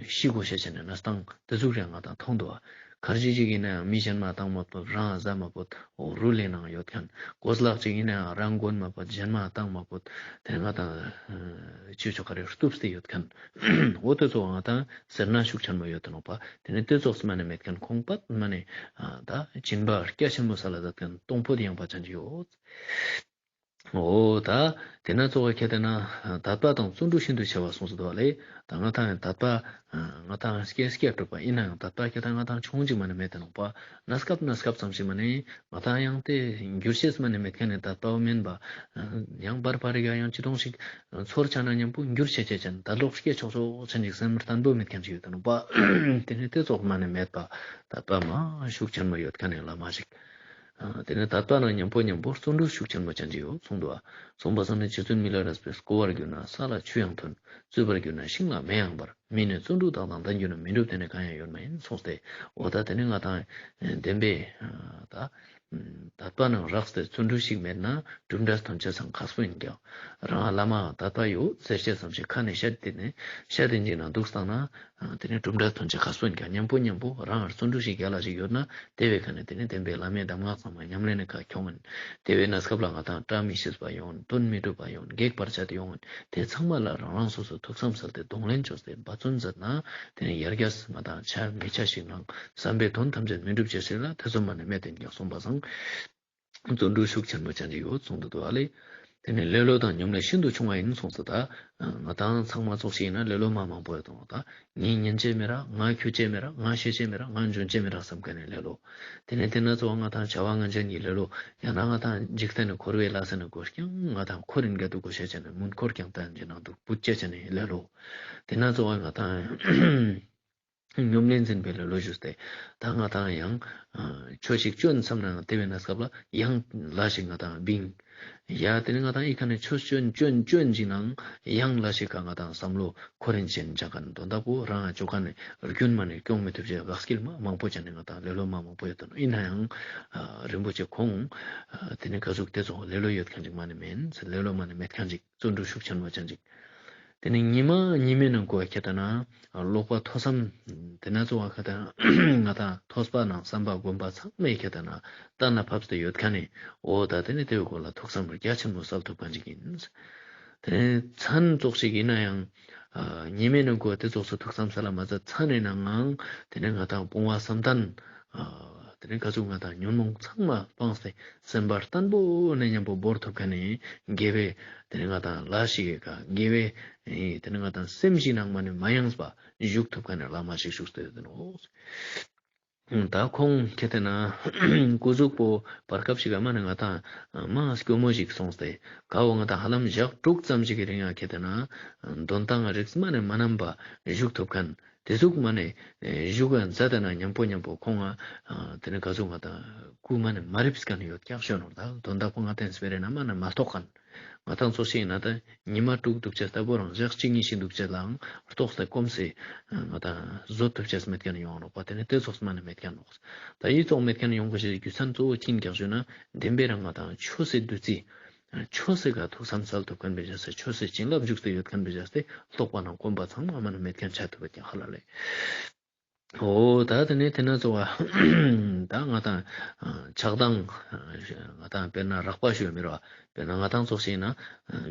ཤི་དགོས་ཤེས་ཅན་ནི་གནས་སྟངས་ཏེ་ཟུག་རེ་ང་དང་མཐོང་དུག། ཁར་ཇི་ཅིག་ཨིན་ན་ཡང་མི་གཞན་མ་བཏང་མ་ཕོད། རང་ཟ་མ་ཕོད། འོ་རུལ་ལེ་ནང་ཡོད་ཁན། གོས་ལག་ཅིག་ཨིན་ན་ཡང་རང་གོན་མ་ཕོད། གཞན་མ་བཏང་མ་ཕོད། ཏེ་ང་དང་ཅི་ཆོག་ག་རེ་གཏུབས་ཏེ་ཡོད་ཁན། འོ་ཏེ་ཚོ་ང་དང་སེར་སྣ་ཤུགས་ཆེན་མོ་ཡོད་དེ་ནོག་པ། ཏེ་ནེ་ཏེ་ཙོགས་སི་མ་ནེ་མེད་ཁན་ཁོང་པད་མ་ནེ་ཨ་ད་སྦྱིན་པ་རྒྱ་ཆེན་མོ་ས་ལ་ཛད་ཁན་གཏོང་ཕོད་ཡངས་པ་ཅན་ཅིག་ཡོད། འོ་ད་དེ་ན་ཙོགས་ཁྱེར་ཏེ་ན་དད་པ་དང་བརྩོན་འགྲུས་ཤིན་ཏུ་ཆེ་བ་གསུངས་སུ་འདུག་ལེ། ད་ང་ཏང་དད་པ་ང་ཏང་སྐྱེ་སྐྱེ་གྲུབ་པ་ཡིན་ན་ཡང་དད་པ་ཁྱེར་ཏེ་ང་ཏང་ཆུང་ཅིག་མ་ནེ་མེད་དེ་ནོག་པ། གནས་སྐབས་གནས་སྐབས་ཙམ་ཞིག་མ་ནེ་ང་ཏང་ཡང་དེ་འགྱུར་ཤེས་མ་ནེ་མེད་མཁན་ནི་དད་པ་བོ་མེན་པ། ཡང་བར་བར་རིག་ཡང་ཅི་དོང་ཞིག་ཚོར་ཆ་ན་མཉམ་པོ་འགྱུར་ཆེ་ཆེ་ཅན་དད་ལོག་སྐྱེ་ཆོག་ཆོག་ཅན་ཞིག་སེམས་བརྟན་པོ་མེད་མཁན་ཞིག་ཡོད་དེ་ནོག་པ། དེ་ནི་དེ་ཙོགས་མ་ནེ་མེད་པ་དད་པ་མ་ཤུགས་ཆེན་མོ་ཡོད་མཁན་ནི་བླ་མ་ཞིག། ཨ་དེ་ནས་དད་པ་ནང་མཉམ་པོ་མཉམ་པོ་བརྩོན་འགྲུས་ཤུགས་ཆེན་པོ་ཅན་ཅིག་ཡོད་གསུངས་འདུག་པ། གསུངས་པ་སང་ནི་རྗེ་བཙུན་མི་ལ་རས་པས་བསྐོར་བར་གྱུར་ན་ས་ལ་ཆུ་ཡང་ཐོན། རྩོད་པར་གྱུར་ན་ཤིང་ལ་མེ་ཡང་འབར། མི་ནི་བརྩོན་འགྲུས་དག་དང་ལྡན་གྱུར་ན། མི་འགྲུབ་དེ་ནི་གང་ཡང་ཡོད་མ་ཡིན་གསུངས་ཏེ། འོ་ད་དེ་ནི་ང་ཏང་བདེན་པའི་ད་དད་པ་ནང་རགས་ཏེ་བརྩོན་འགྲུས་ཤིག་མེད་ན་གྲུབ་འབྲས་ཐོན་ཆ་ཚང་ཁག་པོ་ཡིན་ཀྱང་རང་བླ་མ་དད་པ་ཡོད་ཟེར་ཅེས་ཙམ་ཞིག་ཁ་ནས་བཤད་དེ་ནི་བཤད་དེ་འཇིག་ན་འདུག་བཏང་ན། ཨ་དེ་ནས་གྲུབ་འབྲས་ཐོན་ཆ་ཁག་པོ་ཡིན་ཀྱང་མཉམ་པོ་མཉམ་པོ་རང་བརྩོན་འགྲུས་ཤིག་རྒྱལ་ལ་ཞིག་ཡོད་ན་དེ་བས་ཁ་ནས་དེ་ནས་བདེན་པའི་བླ་མའི་གདམས་ངག་ཚང་མ་ཉམས་ལེན་ནི་ཁ་ཁྱོང་ངིན། དེ་བས་གནས་སྐབས་ལ་ང་ཏང་བཀྲ་མི་ཤིས་པ་ཡོང་དོན་མི་འགྲུབ་པ་ཡོང་གེགས་བར་ཆད་ཡོང་དེ་ཚང་མ་ལ་རང་རང་སོ་སོ་ཐུགས་བསམ་གསལ་ཏེ་གདོང་ལེན་བཅོས་ཏེ་འབད་བརྩོན་མཛད་ན་དེ་ནས་ཡར་རྒྱས་ང་ཏང་ཆ་མི་ཆ་ཞིག་ནང་བསམ་པའི་དོན་ཐམས་ཅད་མི་འགྲུབ་ཅེས་ཞིག་ལ་ཐེ་ཚོམ་མ་ནེ་མེད་དེ་ཡིན་ཀྱང་གསུངས་པ་སང་། བརྩོན་འགྲུས་ཤུགས་ཆེན་པོ་ཅན་ཅིག་ཡོད་གསུངས་འདུག་ཨ་ལེ། དེ་ནས་ལེ་ལོ་དང་ཉམས་ལེན་ཤིན་ཏུ་ཆུང་བ་ཡིན་གསུངས་སོ། ད་ང་ཏང་ཚང་མ་ཙོགས་ཤིག་ཡིན་ན་ལེ་ལོ་མ་མང་པོ་ཡོད་དང་། ད་ངས་ཉན་ཅེས་མེད་ར་ང་ཁྱོད་ཅེས་མེད་ར་ང་ཤེས་ཅེས་མེད་ར་ང་འཇོན་ཅེས་མེད་ར་བསམ་མཁན་ནི་ལེ་ལོ། དེ་ནས་དེ་ན་ཚོ་ང་ཏང་བྱ་བ་ངན་ཅན་གྱི་ལེ་ལོ་ཡང་ན་ང་ཏང་འཇིག་རྟེན་ནི་འཁོར་བའི་ལས་ནི་དགོས་ཀྱང་ང་ཏང་འཁོར་རིན་ག་དུ་དགོས་ཤེས་ཅན་ནི་མུན་འཁོར་ཀྱང་ལྟ་ཡིན་ཅེས་ནང་དུ་བུད་ཅེས་ཅན་ནི་ལེ་ལོ། དེ་ན་ཚོ་ང་ཏང་ཉམས་ལེན་འཛིན་པའི་ལེ་ལོ་ཞུས་ཏེ། ད་ང་ཏང་ཡང་ཆོས་ཤིག་སྐྱོན་བསམ་ན་དེ་བས་ན་སྐབས་ལ་ཡང་ལ་ཞིག་ང་ཏང་བིང་། ཡ་དེ་ནི་ང་ཏང་ཨི་ཁ་ནས་ཆོས་སྐྱོན་སྐྱོན་སྐྱོན་ཅིག་ནང་ཡང་ལ་ཞིག་ག་ང་ཏང་བསམ་བློ་འཁོར་རིན་ཅན་ཅག་ག་དོན་དག་པོ་རང་ཅོ་ཁ་ནས་རྒྱུན་མ་ནས་སྐྱོང་མི་ཐུབ་ཅེས་དགག་སྐྱིལ་མ་མང་པོ་ཅན་ནི་ང་ཏང་ལེ་ལོ་མ་མང་པོ་ཡོད་དོ། ཡིན་ན་ཡང་རིན་པོ་ཆེ་ཁོང་དེ་ནི་ག་ཟུག་དེ་ཚོ་ལེ་ལོ་ཡོད་མཁན་ཅིག་མ་ནི་མེན། ལེ་ལོ་མ་ནི་མེད་མཁན་ཅིག་བརྩོན་འགྲུས་ཤུགས་ཆེན་མོ་ཅན་ཅིག་དེ་ནས་ཉི་མ་ཉི་མའི་ནང་གོ་ཁྱེར་ཏེ་ན་ཀློག་པ་ཐོས་བསམ་དེ་ན་ཚོ་བ་ཁ་ཏེ་ན་ང་ཏང་ཐོས་པ་ནང་བསམ་པ་སྒོམ་པ་ཚང་མས་ཁྱེར་ཏེ་ན་གཏན་ལ་ཕབ་སྟེ་ཡོད་མཁན་ནི་འོ་ད་དེ་ནས་དེའི་སྐོར་ལ་ཐུགས་བསམ་རྒྱ་ཆེན་མོ་གསལ་ཐུབ་མཁན་ཅིག་ཡིན། དེ་ནས་མཚན་ཙོགས་ཤིག་ཡིན་ན་ཡང་ཉི་མའི་ནང་གོ་དེ་ཙོགས་སུ་ཐུགས་བསམ་གསལ་ལ་མ་ཚད་མཚན་ནི་ནང་ང་དེ་ནས་ང་ཏང་སྤོང་བ་བསམ་གཏན་དེ་ནས་ག་ཟུག་ང་ཏང་ཉོན་མོངས་ཚང་མ་སྤངས་ཏེ་སེམས་པ་བརྟན་པོ་ནས་མཉམ་པོ་བོར་ཐུབ་མཁན་ནི་དགེ་བའི་དེ་ནས་ང་ཏང་ལ་ཞིག་གི་ཀ་དགེ་བའི་དེ་ནས་ང་ཏང་སེམས་ཤིག་ནང་མ་ནས་མ་ཡེངས་པ་བཞུགས་ཐུབ་མཁན་ནི་བླ་མ་ཞིག་བཞུགས་ཏེ་ཡོད་དེ་ནོག་ད་ཁོང་ཁྱེར་ཏེ་ན་སྐུ་གཟུགས་པོ་བར་སྐབས་ཤིག་ག་མ་ནས་ང་ཏང་མ་སྐྱོ་མོ་ཞིག་སོང་སྟེ་ཀ་བོ་ང་ཏང་ཧ་ལམ་ཞག་དྲུག་ཙམ་ཞིག་གི་རིང་ང་ཁྱེར་ཏེ་ན་འདོན་ཐང་རིགས་མ་ནས་མ་ནམ་པ་བཞུགས་ཐུབ་མཁན། དེ་ཟུག་མ་ནས་བཞུགས་ཡང་མཛད་དེ་ན་མཉམ་པོ་མཉམ་པོ་ཁོང་ང་དེ་ནས་ག་ཟུག་ང་ཏང་སྐུ་མ་ནས་མ་རིབ་མཁན་ཡོད་ཀྱག་ཤོད་ནོར་ད་དོན་དག་པོ་ང་ཏང་སྤེ་ར་ན་མ་ནས་མ་རྟོགས་མཁན། ང་ཏང་ཚོ་ཞིག་ཡིན་ན་ད་ཉི་མ་དྲུག་འདུག་ཅེས་ལྟ་བུ་རང་ཞག་གཅིག་གཉིས་ཤིག་འདུག་ཅེས་ལའང་རྟོགས་ཏེ་སྐོམ་སེ་ང་ཏང་བཟོད་ཐུབ་ཅེས་མེད་མཁན་ཡོང་ནོག་པ། དེ་ནས་དེ་ཙོགས་མ་ནས་མེད་མཁན་ནོག་ད་ཡི་ཙོགས་མེད་མཁན་ཡོང་གི་ཞེས་རྒྱུ་མཚན་གཙོ་བོ་ཅི་ཡིན་ཀྱག་ཞུ་ན་བདེན་པའི་རང་ང་ཏང་ཆོས་སི་བདུད་རྩི། ཆོས་སི་ཀ་ཐུགས་བསམ་གསལ་ཐུབ་མཁན་བེ་བྱས་ཏེ་ཆོས་སི་བྱིན་རླབས་འཇུག་སྟེ་ཡོད་མཁན་བེ་བྱས་ཏེ་ལོག་པ་ནང་སྐོམ་པ་ཚང་མ་མ་ནས་མེད་མཁན་ཆ་ཐུབ་པ་ཀྱང་ཧ་ལ་ལས། འོ་ད་དེ་ནས་དེ་ན་ཚོ་བ་ད་ང་ཏང་ཆགས་སྡང་ང་ཏང་དཔེར་ན་རགས་པ་ཞུ་མི་རོ། དཔེར་ན་ང་ཏང་ཙོགས་ཤིག་ཡིན་ན་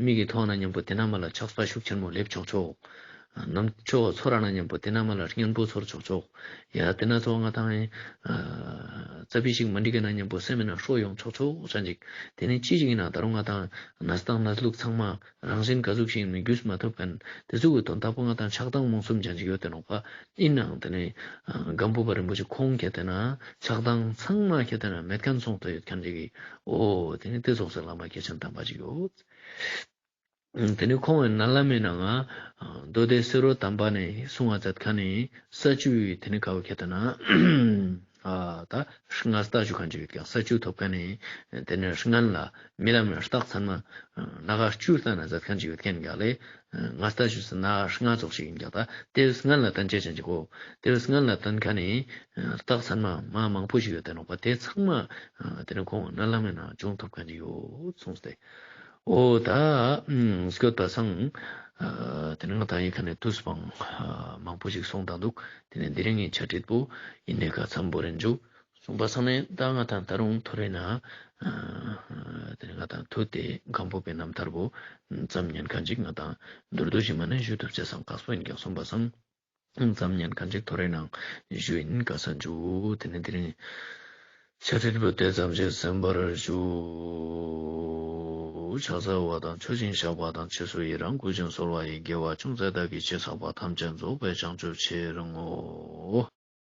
མིག་གི་མཐོང་ན་མཉམ་པོ་དེ་ན་མ་ལ་ཆགས་པ་ཤུགས་ཆེན་མོ་ལེབ་ཆོག་ཆོག་ནམ་ཆོས་ཚོར་ན་མཉམ་པོ་དེ་ན་མ་ལ་སྙན་པོ་ཚོར་ཆོག་ཆོག་ཡ་དེ་ན་ཚོ་ང་ཏང་ཨ་རྩ་བི་ཞིག་མ་འགྲིག་གི་ན་མཉམ་པོ་སེམས་ན་ཤོ་ཡོང་ཆོག་ཆོག་ཅན་ཅིག་དེ་ནས་ཅི་ཞིག་ཡིན་ན་ད་རུང་ང་ཏང་གནས་སྟངས་གནས་ལུགས་ཚང་མ་རང་བཞིན་ག་ཟུག་ཞིག་ཡིན་མིན་རྒྱུས་མ་ཐུབ་མཁན་དེ་ཟུག་གི་དོན་དག་པོ་ང་ཏང་ཆགས་སྡང་རྨོངས་གསུམ་ཅན་ཅིག་ཡོད་དེ་ནོག་པ། ཡིན་ནའང་དེ་ནས་ཨ་སྒམ་པོ་པ་རིན་པོ་ཆེ་ཁོང་ཁྱེར་ཏེ་ན་ཆགས་སྡང་ཚང་མ་ཁྱེར་ཏེ་ན་མེད་མཁན་སོང་ཏེ་ཡོད་མཁན་ཅིག་གི་འོ་དེ་ནས་དེ་ཙོགས་སི་བླ་མ་སྐྱེས་ཆེན་དམ་པ་ཅིག་ཡོད། དེ་ནས་ཁོང་གི་མནལ་ལམ་མི་ནང་ང་མདོ་སྡེ་སེ་རོ་དམ་པ་ནས་གསུང་བ་མཛད་མཁན་ནི་ས་བཅུའི་དེ་ནས་ཀ་བོ་ཁྱེར་ཏེ་ན་ཨ་ད་ལྔ་ལྟ་ཞུ་མཁན་ཅིག་ཡོད་ཀྱག་ས་བཅུ་ཐོབ་མཁན་ནི་དེ་ནས་ལྔ་ལ་རྨི་ལམ་རྟགས་མཚན་མ་སྣ་ཁ་བཅུ་ལྟ་ན་མཛད་མཁན་ཅིག་ཡོད་མཁན་ཀྱག་ལེ། ལྔ་ལྟ་ཞུ་ས་སྣ་ཁ་ལྔ་ཙོགས་ཤིག་ཡིན་ཀྱག་ད་དེ་ལྔ་ལ་ལྟན་ཅེས་ཅན་ཅིག་གོ། དེ་ལྔ་ལ་ལྟན་མཁན་ནི་རྟགས་མཚན་མ་མ་མང་པོ་ཞིག་ཡོད་དེ་ནོག་པ། དེ་ཚང་མ་དེ་ནས་ཁོང་མནལ་ལམ་མི་ནང་བྱུང་ཐུབ་མཁན་ཅིག་ཡོད་གསུངས་ཏེ། འོ་ད་ཨ་སྐྱོད་པ་སང་ཨ་དེ་ནས་ང་ཏང་ཡི་ཁ་ནས་དུས་སྤང་ཨ་མང་པོ་ཞིག་སོང་དང་འདུག་དེ་ནས་དེ་རིང་གི་ཆ་འགྲིག་པོ་ཡིན་ནས་ཀ་མཚམས་བོར་རིན་འཇུག་གསུངས་པ་སང་ནས་ད་ང་ཏང་ད་རུང་ཐོ་རེ་ན་ཨ་དེ་ནས་ང་ཏང་ཐུ་དེ་སྒམ་པོ་པའི་རྣམ་ཐར་བོ་མཚམས་ཉན་མཁན་ཅིག་ང་ཏང་མདོར་བསྡུས་ཤིག་མ་ནས་ཞུ་ཐུབ་ཅེས་སང་དཀགས་པོ་ཡིན་ཀྱག་གསུངས་པ་སང་། མཚམས་ཉན་མཁན་ཅིག་ཐོ་རེ་ནང་ཞུ་ཡིན་ཀ་ས་འཇུ། དེ་ནས་དེ་རིང་ཆ་འགྲིག་པོ་དེ་ཙམ་ཞིག་གསན་པར་ཞུ། ཕྱག་འཚལ་བ་དང་མཆོད་ཅིང་བཤགས་པ་དང་། རྗེས་སུ་ཡི་རང་བསྐུལ་ཞིང་གསོལ་བ་ཡི། དགེ་བ་ཅུང་ཟད་བདག་གིས་ཅི་བསགས་པ། ཐམས་ཅད་རྫོགས་པའི་བྱང་ཆུབ་ཕྱིར་བསྔོ།